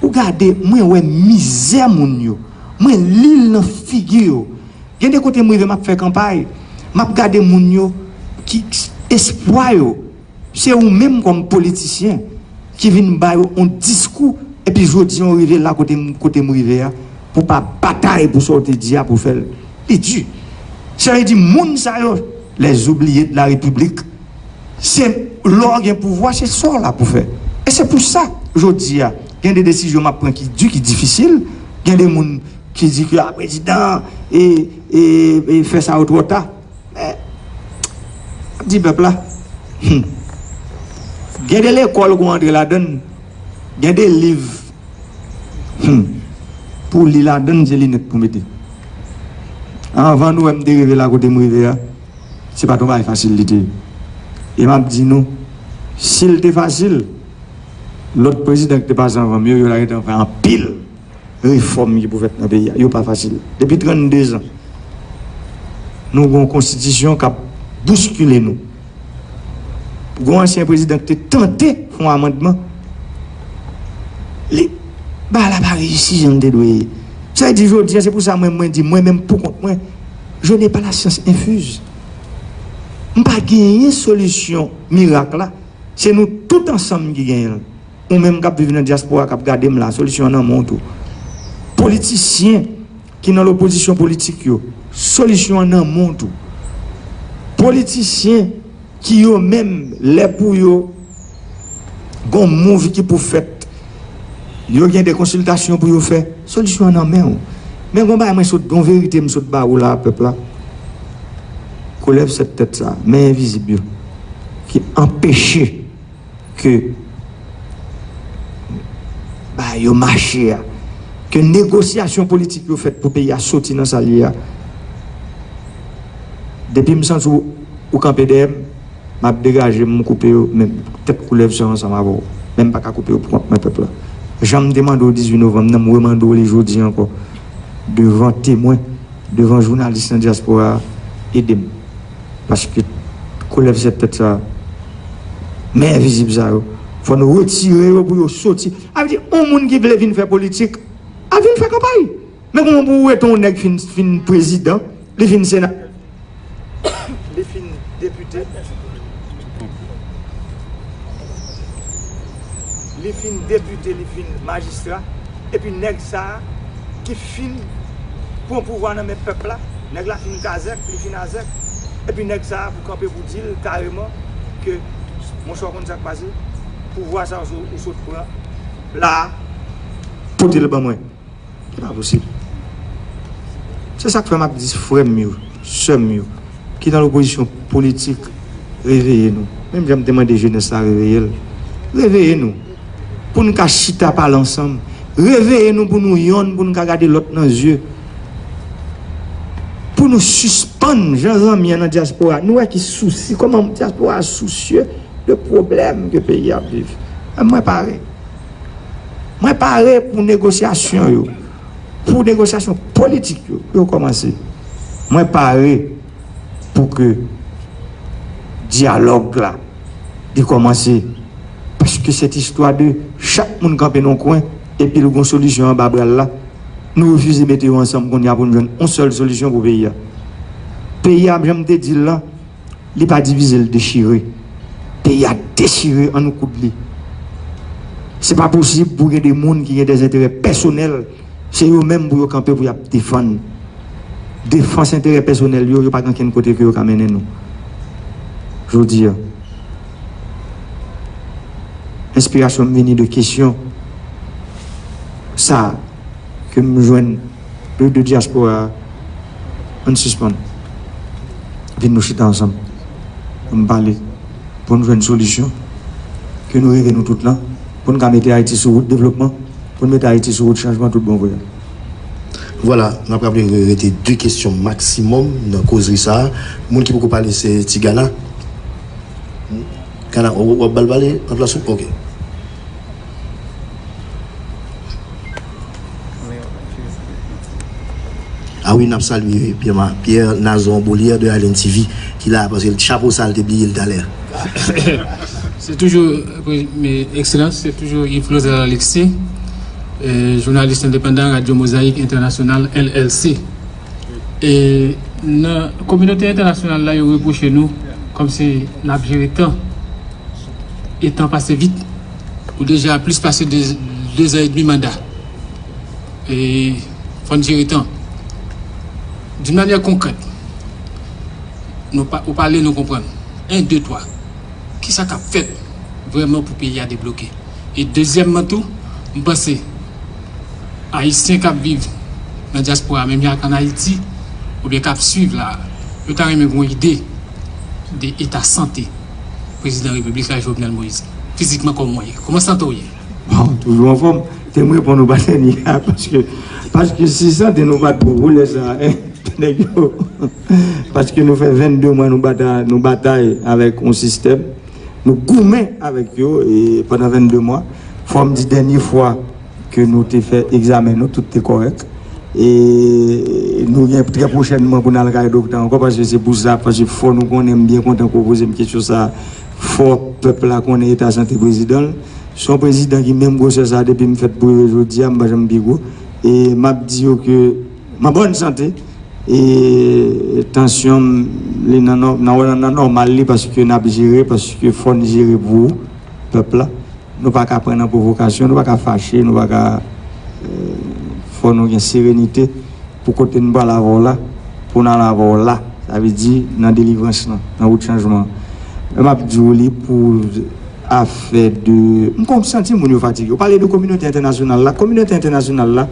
Ou gade, mwen wè mizè moun yo. Mwen li l nan figi yo. Gen de kote m rive, m ap fè kanpay, m ap gade moun yo ki espwa yo. Se ou menm kòm politisyen ki vin ba yo yon diskou, epi jodi a w rive la kote m, kote m rive a, pou pa batay pou sa w te di a pou fè l. Li di. Sa vle di moun sa yo, les oubliés de la République, se lè w gen pouvwa, se sa w la pou fè. E se pou sa, jodi a, gen de desizyon m ap pran ki di, ki difisil, gen de moun ki di ke, a, prezidan, e, e, e fè sa yo twò ta. Men, m ap di pèp la, hmm, gen de lekòl pou antre ladann, gen de liv, hmm, pou li ladann, se linèt pou mete. Anvan nou wè m te rive la kote m rive a, se pa t yon bagay fasil li te ye. E m ap di nou, si l te fasil, lòt prezidan ki te pase anvan m yo, yo ta gentan fè anpil refòm ki pou fèt nan peyi a. Yo pa fasil. Depi trannde zan, nou gen yon konstitisyon k ap bouskile nou. Gen yon ansyen prezidan ki te tante fè yon amandman. Li, bagay la pa reyisi jan l te dwe ye. Sa vle di jodi a, se pou sa mwen, mwen di, mwen menm pou kont mwen, je n'ai pas la science infuse. M pa genyen solisyon mirak la. Se nou tout ansanm ki genyen l. Ou menm k ap viv nan dyaspora, k ap gade m la, solisyon an nan men w tou. Politisyen ki nan lopozisyon politik yo, solisyon an nan men w tou. Politisyen ki yo menm, lè pou yo gon move ki pou fèt, yo gen de konsiltasyon pou yo fè, solisyon an nan men w. Men gon bagay mwen sot, gon verite m sot ba ou la, pèp la. Koulèv sèt tèt sa, men envizib yo, ki anpeche ke bagay yo mache a. ke negosyasyon politik yo fèt pou peyi a soti nan sa l ye a. Depi m santi w, ou kanpe dèyè m, m ap degaje m, m koupe yo, men tèt koulèv sa ansanm avè w. Men m pa ka koupe yo pou kont mwen, pèp la. Jan m te mande w dizuit novanm nan, m remande w li jodi ankò. Devan temwen, devan jounalis nan dyaspora a, ede m. Paske koulèv sèt tèt sa, men envizib sa yo, fò nou retire yo pou yo soti. A vle di, yon moun ki vle vin fè politik, a vin fè kanpay. Men kòman pou ou wete yon nèg fin, fin prezidan, li fin senatè, li fin depite, li fin depite, li fin majistra, epi nèg sa a ki fin pran pouvwa nan men pèp la, nèg la fin kazèk, li fin azèk, epi nèg sa a pou kanpe pou di l kareman ke, monchè, w konn sa k pase, pouvwa sa a ou sot pran la a, pote l ban mwen. Se pa posib. Se sa k fè m ap di frè m yo, sè m yo, ki nan lopozisyon politik, reveye nou. Menm jan m te mande jenès la reveye l, reveye nou. Pou n ka chita pale ansanm, reveye nou pou nou yonn, pou n ka gade lòt nan zye. Pou nou sispann, jan zanmi an nan dyaspora, nou wè ki sousi, kòman dyaspora a sousye de pwoblèm ke peyi a ap viv. Mwen pare. Mwen pare pou negosyasyon yo, pou negosyasyon politik yo, yo kòmanse. Mwen pare pou ke dyalòg la, li kòmanse. Paske sèt istwa de chak moun kanpe nan yon kwen, epi l gon solisyon anba bra l la, nou refize mete yo ansanm kounye a pou n jwenn yon sèl solisyon pou peyi a. Peyi a, jan m te di l lan, li pa divize, l dechire. Peyi a dechire, ann nou koud li. Se pa posib pou gen de moun ki gen de enterè pèsonèl, se yo menm pou yo kanpe pou y ap defann. Defans enterè pèsonèl yo, yo pa gen okenn kote ke yo ka mennen nou. Jodi a, enspirasyon m vini de kesyon sa a ke m jwenn de, de dyaspora a, ann sispann. Vin nou chita ansanm. Pou n pale. Pou n jwenn solisyon. Ke nou rive nou tout lan. Pou n ka mete Ayiti sou wout devlopman. Pou n mete Ayiti sou wout chanjman tout bon vre. Vwala, n ap raple rete de kesyon maksimòm nan kozri sa a. Moun ki poko pale se Ti Gana. Gana, w ap ba l pale nan plas ou? Ok. Ah wi, n ap salye Pierre, Pierre Nazon Beaulière de Island T V ki la a, paske chapo sa a, l te bliye l talè. Se toujou, Ekselans, se toujou Yves Claude Alexis, jounalis endepandan, Radyo Mozayik Entènasyonal, L L C. E nan kominote entènasyonal la, yo repwoche nou kòmsi n ap jere tan. E tan pase vit. Ou deja plis pase de, de zan edmi manda. E fò n jere tan. D'une manière concrète, nou pa, ou pale, nou konprann. En, de, twa. Kisa k ap fèt vrèman pou peyi a debloke? E dezyèmman tou, m panse Ayisyen k ap viv nan dyaspora, menm jan ak ann Ayiti, oubyen k ap swiv la, yo ta renmen gen yon ide de eta sante Prezidan Repiblik la, Jovenel Moïse. Fizikman, kòman w ye? Kòman sante w ye? Bon, toujou anfòm. Te m reponn ou pa dènye a, paske, paske si sante nou pa t bon pou lè sa a, en, nèg yo. Paske nou fè vennde mwa nou batay, nou batay avèk yon sistèm. Nou goumen avèk yo e pandan vennde mwa. Fò m di dènye fwa ke nou te fè egzamen nou, tout te kòrèk. E nou gen trè pwochènman pou n al kay doktè ankò, paske se pou sa, paske fò nou konnen, m byen kontan ke w poze m kesyon sa a, fò pèp la konnen eta sante prezidan l. Se yon prezidan ki menm gwosè sa a depi m fèt pou rive jodi a, m pa janm pi gwo. E m ap di yo ke m an bòn sante. E tansyon m, li nan, nan, nan nòmal li, paske n ap jere, paske fò n jere pou pèp la. Nou pa ka pran nan pwovokasyon, nou pa ka fache, nou pa ka, fò nou gen serenite pou kote n pral avè w la, pou n al avè w la. Sa vle di nan delivrans lan, nan wout chanjman an. Men m ap di w li pou afè de, m konn santi moun yo fatige. Ou pale de kominote entènasyonal la. Kominote entènasyonal la,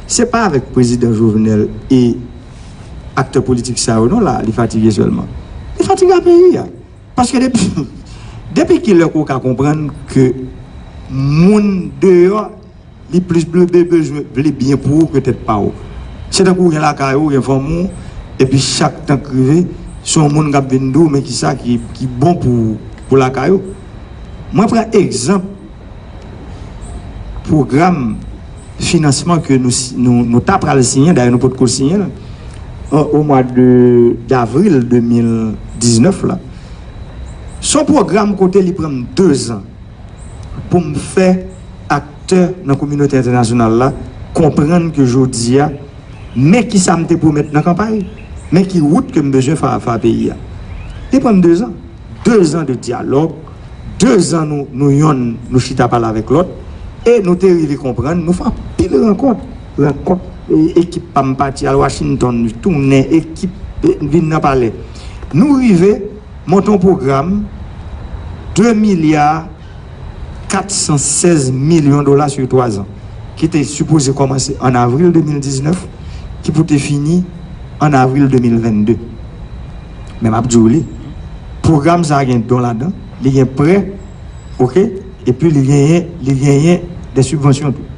se pa avèk prezidan Jovenel e aktè politik sa yo non la li fatige sèlman. Li fatige a peyi a. Paske depi, depi kilè ke w ka konprann ke moun deyò li plis vle, vle, bezwen, vle byen pou ou ke tèt pa ou. Se tankou ou gen lakay ou, ou gen fanmi w, epi chak tan k rive, se yon moun k ap vin di w, men kisa ki, ki bon pou, pou lakay ou. Mwen pran egzanp pwogram finansman ke nou, si- nou, nou ta pral siyen, dayè nou potko siyen l, o, o mwa de, davril de mil diznèf la. Se yon pwogram kote li pran m de zan pou m fè aktè nan kominote entènasyonal la konprann ke jodi a, men ki sa m te pwomèt nan kanpay, men ki wout ke m bezwen fè, fè a peyi a. Li pran m de zan. De zan de dyalòg, de zan nou, nou yonn, nou chita pale avèk lòt, e nou te rive konprann, nou fè anpil rankont, rankont, e, ekip pa m pati al Washington, tounen, ekip, e, vin nan palè. Nou rive monte yon pwogram de milya kat san sèz milyon dola sou twa zan, ki te sipoze kòmanse an avril de mil diznèf, ki pou te fini an avril de mil vennde. Men m ap di w li, pwogram sa a gen don ladan, li gen prè, oke, epi li genyen, li genyen de sibvansyon tou.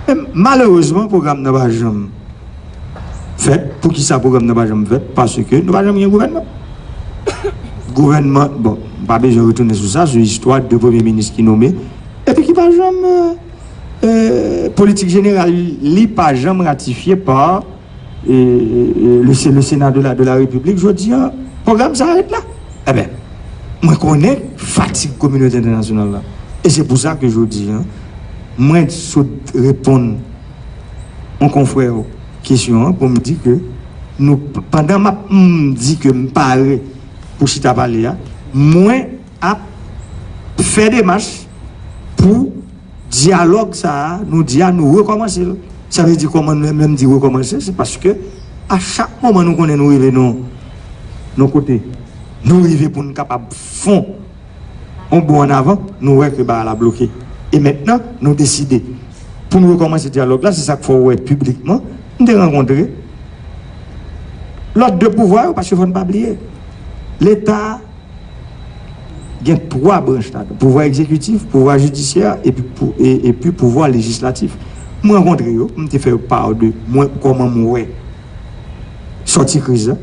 Men malerezman, pwogram nan pa janm fèt. Poukisa pwogram nan pa janm fèt? Paske nou pa janm gen gouvènman. Gouvènman, bon, m pa bezwen retounen sou sa, sou istwa de premye minis ki nome, epi ki pa janm, e, e, politik jeneral li pa janm ratifye pa, e, e, e, le, le Sena de la, de la Repiblik. Jodi a, pwogram sa a ret la. Eben, mwen konnen fatig kominote entènasyonal la. E se pou sa ke jodi a, mwen sot reponn yon konfrè kesyon an pou m di ke nou, pandan m ap, m di ke m pare pou chita pale a, mwen ap fè demach pou dyalòg sa a, nou di a, nou rekòmanse l. Sa vle di kòman nou menm di rekòmanse, se paske a chak moman nou konnen nou rive nan, nan kote, nou rive pou n kapab fon yon bon an avan, nou wè ke bagay la bloke. E mentnan, nou deside pou nou rekòmanse dyalòg la, se sa k fè w wè piblikman, m te rankontre lòt de pouvwa yo, paske fò n pa bliye, Leta gen twa branch ladan, pouvwa egzekitif, pouvwa jidisyè, epi pou, e, epi pouvwa lejislatif. M rankontre yo, m te fè yo pa de mwen, kòman m wè sòti kriz la.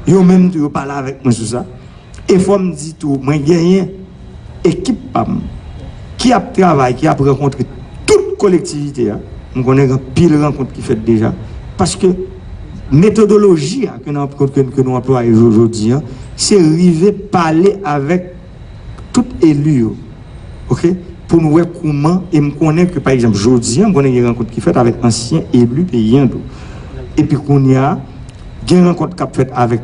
Yo menm tou, yo pale avèk mwen sou sa. E fò m di tou, mwen genyen ekip pa m ki ap travay, ki ap rankontre tout kolektivite a. M konnen gen anpil rankont ki fèt deja. Paske metodoloji a ke nou, ke, ke nou anplwaye jo-, jodi a, se rive pale avèk tout eli yo. Oke? Pou nou wè kouman, e m konnen ke, pa egzanp, jodi a, m konnen gen rankont ki fèt avèk ansyen eli peyi an tou. Epi kounye a, gen rankont k ap fèt avèk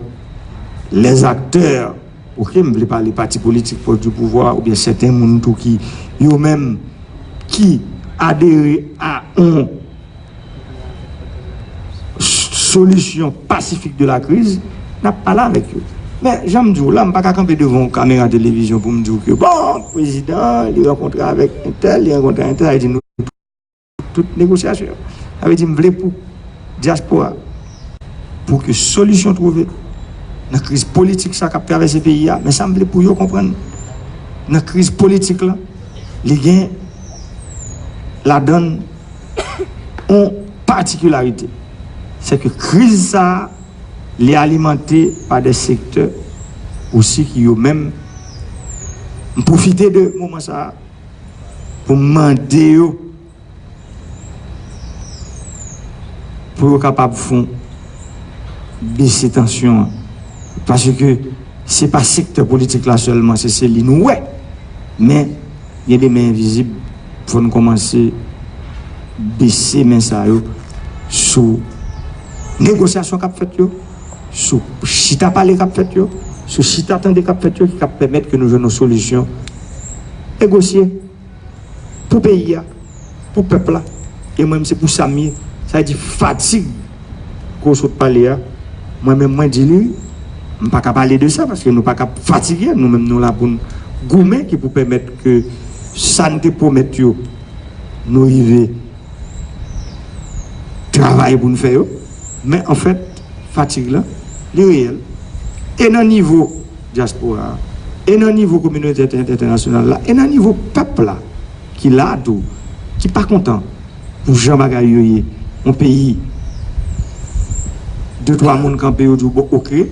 lèzaktè, oke, m vle pale pati politik pwòch di pouvwa oubyen sèten moun tou ki, yo menm, ki adere a yon s-, solisyon pasifik de la kriz, n ap pale avèk yo. Men, jan m di w la, m pa ka kanpe devan yon kamera televizyon pou m di w ke, bon, prezidan, li rankontre avèk entèl, li rankontre entèl, li di nou tout negosyasyon. Sa vle di, m vle pou dyaspora, pou ke solisyon twouve nan kriz politik sa k ap travèse peyi a, men sa m vle pou yo konprann, nan kriz politik la, li gen ladann yon patikilarite. Se ke kriz sa a, li alimante pa de sektè osi ki yo menm, m pwofite de moman sa a pou m mande yo pou yo kapab fè yon bese tansyon an. Paske se pa sektè politik la sèlman, se, se li nou wè. Men, gen de men envizib, fò n kòmanse bese men sa yo sou negosyasyon k ap fèt yo, sou chita pale k ap fèt yo, sou chita tande k ap fèt yo, ki k ap pèmèt ke nou jwenn yon solisyon negosye pou peyi a, pou pèp la. E mwen menm, se pou sa m ye. Sa vle di fatig ke w sot pale a, mwen menm, mwen di li, m pa ka pale de sa, paske nou pa ka fatige, nou menm, nou la pou n goumen, ki pou pèmèt ke sa n te pwomèt yo, nou rive travay pou n fè yo. Men anfèt, fatig la, li reyèl. E nan nivo dyaspora a, e nan nivo kominote entè-, entènasyonal la, e nan nivo pèp la, ki la tou, ki pa kontan, pou jan bagay yo ye. Yon peyi, de twa moun kanpe, yo di w, bon, oke,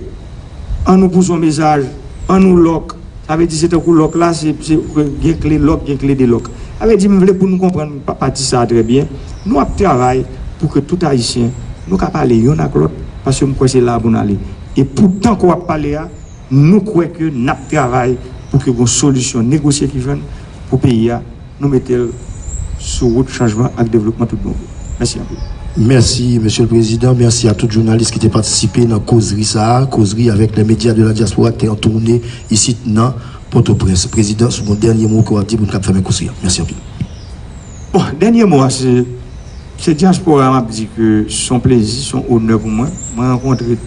an nou pouse yon mesaj, an nou lòk. Sa vle di se tankou lòk la, se, se gen kle lòk, gen kle de lòk. Sa vle di m vle pou nou konprann pa- pati sa a trè byen. Nou ap travay pou ke tout Ayisyen, nou ka pale yonn ak lòt, paske m kwè se la pou n ale. E pou tan ke w ap pale a, nou kwè ke n ap travay pou ke gon solisyon negosye ki jwenn pou peyi a, nou mete l sou wout chanjman ak devlopman tout bon vre. Mèsi anpil. Mèsi, Mesye le Prezidan. Mèsi a tout jounalis ki te patisipe nan kozri sa a, kozri avèk les médias de la diaspora ki te an toune isit nan Pòtoprens. Prezidan, si w gen yon dènye mo ke w ap di pou n k ap fèmen kozri a. Mèsi anpil. Bon, dènye mo a, se, se dyaspora a, m ap di ke se yon plezi, se yon onè pou mwen. Mwen rankontre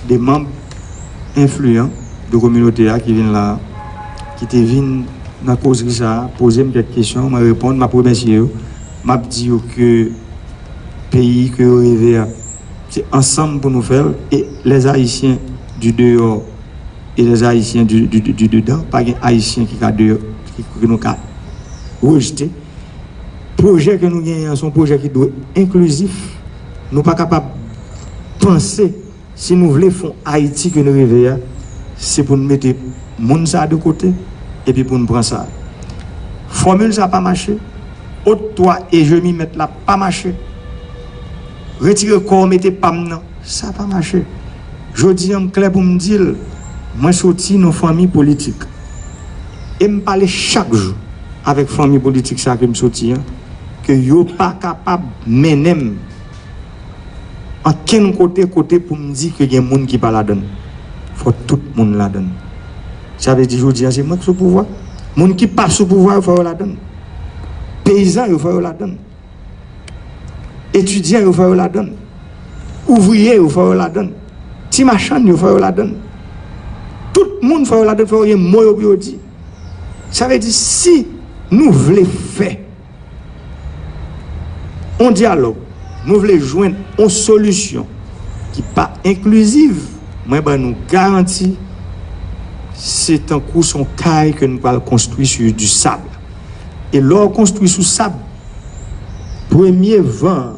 de manm enfliyan de kominote a ki vin la, ki te vin nan kozri sa a, poze m kèk kesyon, mwen reponn, m ap remèsye yo. M ap di yo ke peyi ke yo reve a, se ansanm pou nou fè l, e les Haïtiens du dehors et les Haïtiens du, du, du, du dedans, pa gen Ayisyen ki ka deyò, ki, ki nou ka rejte. Pwojè ke nou genyen an, se yon pwojè ki dwe enklizif. Nou pa kapab panse, si nou vle fè yon Ayiti ke nou reve a, se pou n mete moun sa a de kote, epi pou n pran sa a. Fòmil sa a pa mache. Ôte-toi et je m'y mette la pa mache. Retire kò w, mete pa m nan, sa pa mache. Jodi a, m klè pou m di l, mwen soti nan fanmi politik. E m pale chak jou avèk fanmi politik sa ke m soti an, ke yo pa kapab mennen m ankenn kote, kote pou m di ke gen moun ki pa ladann. Fò tout moun ladann. Sa vle di jodi a, se mwen ki sou pouvwa. Moun ki pa sou pouvwa yo, fò yo ladann. Peyizan yo, fò yo ladann. Etidyan yo, fò yo ladann. Ouvriye yo, fò yo ladann. Ti machann yo, fò yo ladann. Tout moun, fò yo ladann, fò yo gen mo yo pou yo di. Sa vle di, si nou vle fè yon dyalòg, nou vle jwenn yon solisyon ki pa enkliziv, mwen ban nou garanti, se tankou se yon kay ke nou pral konstwi sur du sable. E lè w konstwi sou sab, premye van,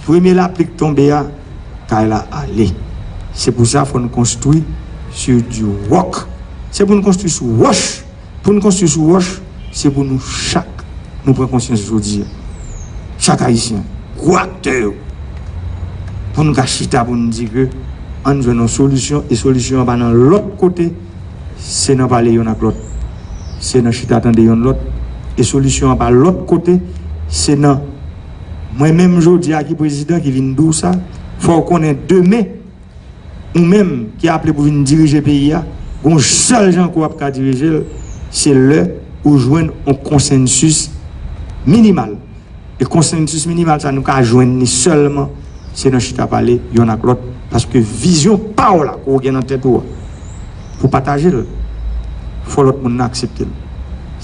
premye lapli k tonbe a, kay la ale. Se pou sa, fò n konstwi sur du roc. Se pou n konstwi sou wòch. Pou n konstwi sou wòch, se pou nou chak, nou pran konsyans jodi a. Chak Ayisyen, gwo aktè yo, pou nou ka chita, pou nou di ke ann jwenn yon solisyon, e solisyon an pa nan lòt kote, se nan pale yonn ak lòt. Se nan chita tande yonn lòt. E solisyon an pa lòt kote, se nan mwen menm jodi a ki prezidan ki vin di w sa, fò w konnen demen, ou menm ki aple pou vin dirije peyi a, gon sèl jan ke w ap ka dirije l, se lè ou jwenn yon konsensis minimal. E konsensis minimal sa, nou ka jwenn li sèlman se nan chita pale yonn ak lòt, paske vizyon pa w la ke w gen nan tèt ou a, pou pataje l, fò lòt moun nan aksepte l.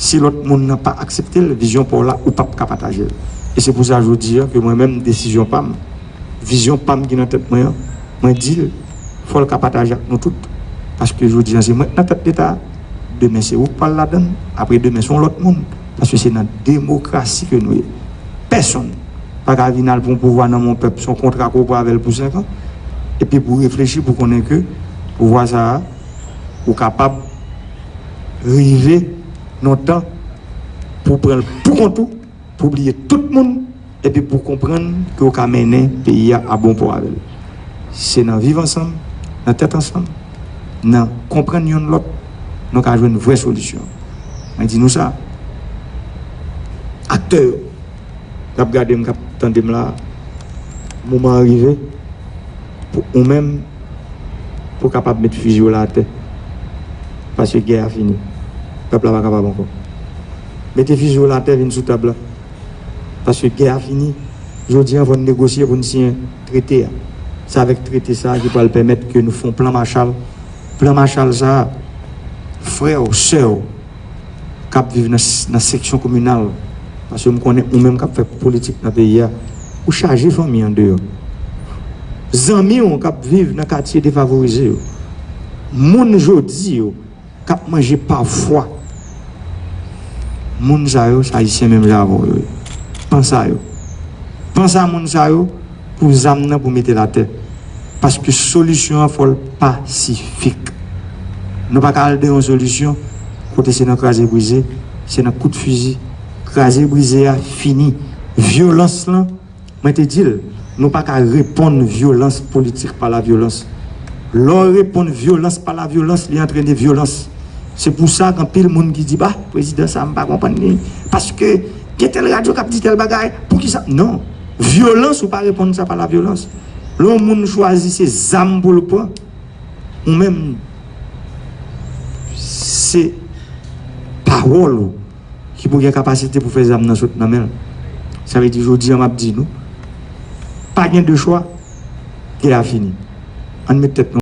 Si lòt moun nan pa aksepte l, vizyon pa w la, ou p ap ka pataje l. E se pou sa jodi a ke mwen menm, desizyon pa m, vizyon pa m ki nan tèt mwen an, mwen di l, fò l ka pataje ak nou tout. Paske jodi a, se mwen k nan tèt Leta, demen se ou k pral ladann, apre demen se yon lòt moun. Paske se nan demokrasi ke nou ye. Pèsonn pa ka vin al pran pouvwa nan men yon pèp, se yon kontra ke w pran avè l pou senk an, epi pou w reflechi, pou w konnen ke pouvwa sa a, ou kapab rive nan yon tan pou w pran l pou kont ou, pou w bliye tout moun, epi pou w konprann ke w ka mennen peyi a a bon pò avè l. Se nan viv ansanm, nan tèt ansanm, nan konprann yonn lòt, nou ka jwenn vrè solisyon. Mwen di nou sa, aktè yo k ap gade m, k ap tande m la, moman an rive pou ou menm, pou w kapab met fizi w la atè. Paske gè a fini. Pèp la pa kapab ankò. Mete fizi w la atè, vin sou tab la. Paske gè a fini. Jodi a, fò n negosye pou n siyen trete a. Se avèk trete sa a ki pral pèmèt ke nou fè yon plan Marshall. Plan Marshall sa a, frè w, sè w, k ap viv nan, nan seksyon kominal, paske m konnen ou menm k ap fè politik nan peyi a, ou chaje fanmi andeyò. Zanmi w k ap viv nan katye defavorize yo, moun jodi yo k ap manje pafwa, moun sa yo, se Ayisyen menm jan avè w yo ye. Panse a yo. Panse a moun sa yo pou zam nan pou mete l atè. Paske solisyon an fò l pasifik. Nou pa ka al de yon solisyon kote se nan kraze brize, se nan kout fizi. Kraze brize a fini. Vyolans lan, mwen te di l, nou pa ka reponn vyolans politik pa lavyolans. Lè w reponn vyolans pa lavyolans, li antrene vyolans. Se pou sa gen anpil moun ki di, "Bah, prezidan sa, m pa konprann li. Paske gen tèl radyo k ap di tèl bagay, poukisa?" Non. Vyolans, ou pa reponn sa pa lavyolans. Lè yon moun chwazi se zam pou l pran, ou menm, se pawòl ou ki pou gen kapasite pou fè zam nan sot nan men l. Sa vle di, jodi a, m ap di nou, pa gen de chwa, gè a fini. Ann met tèt nou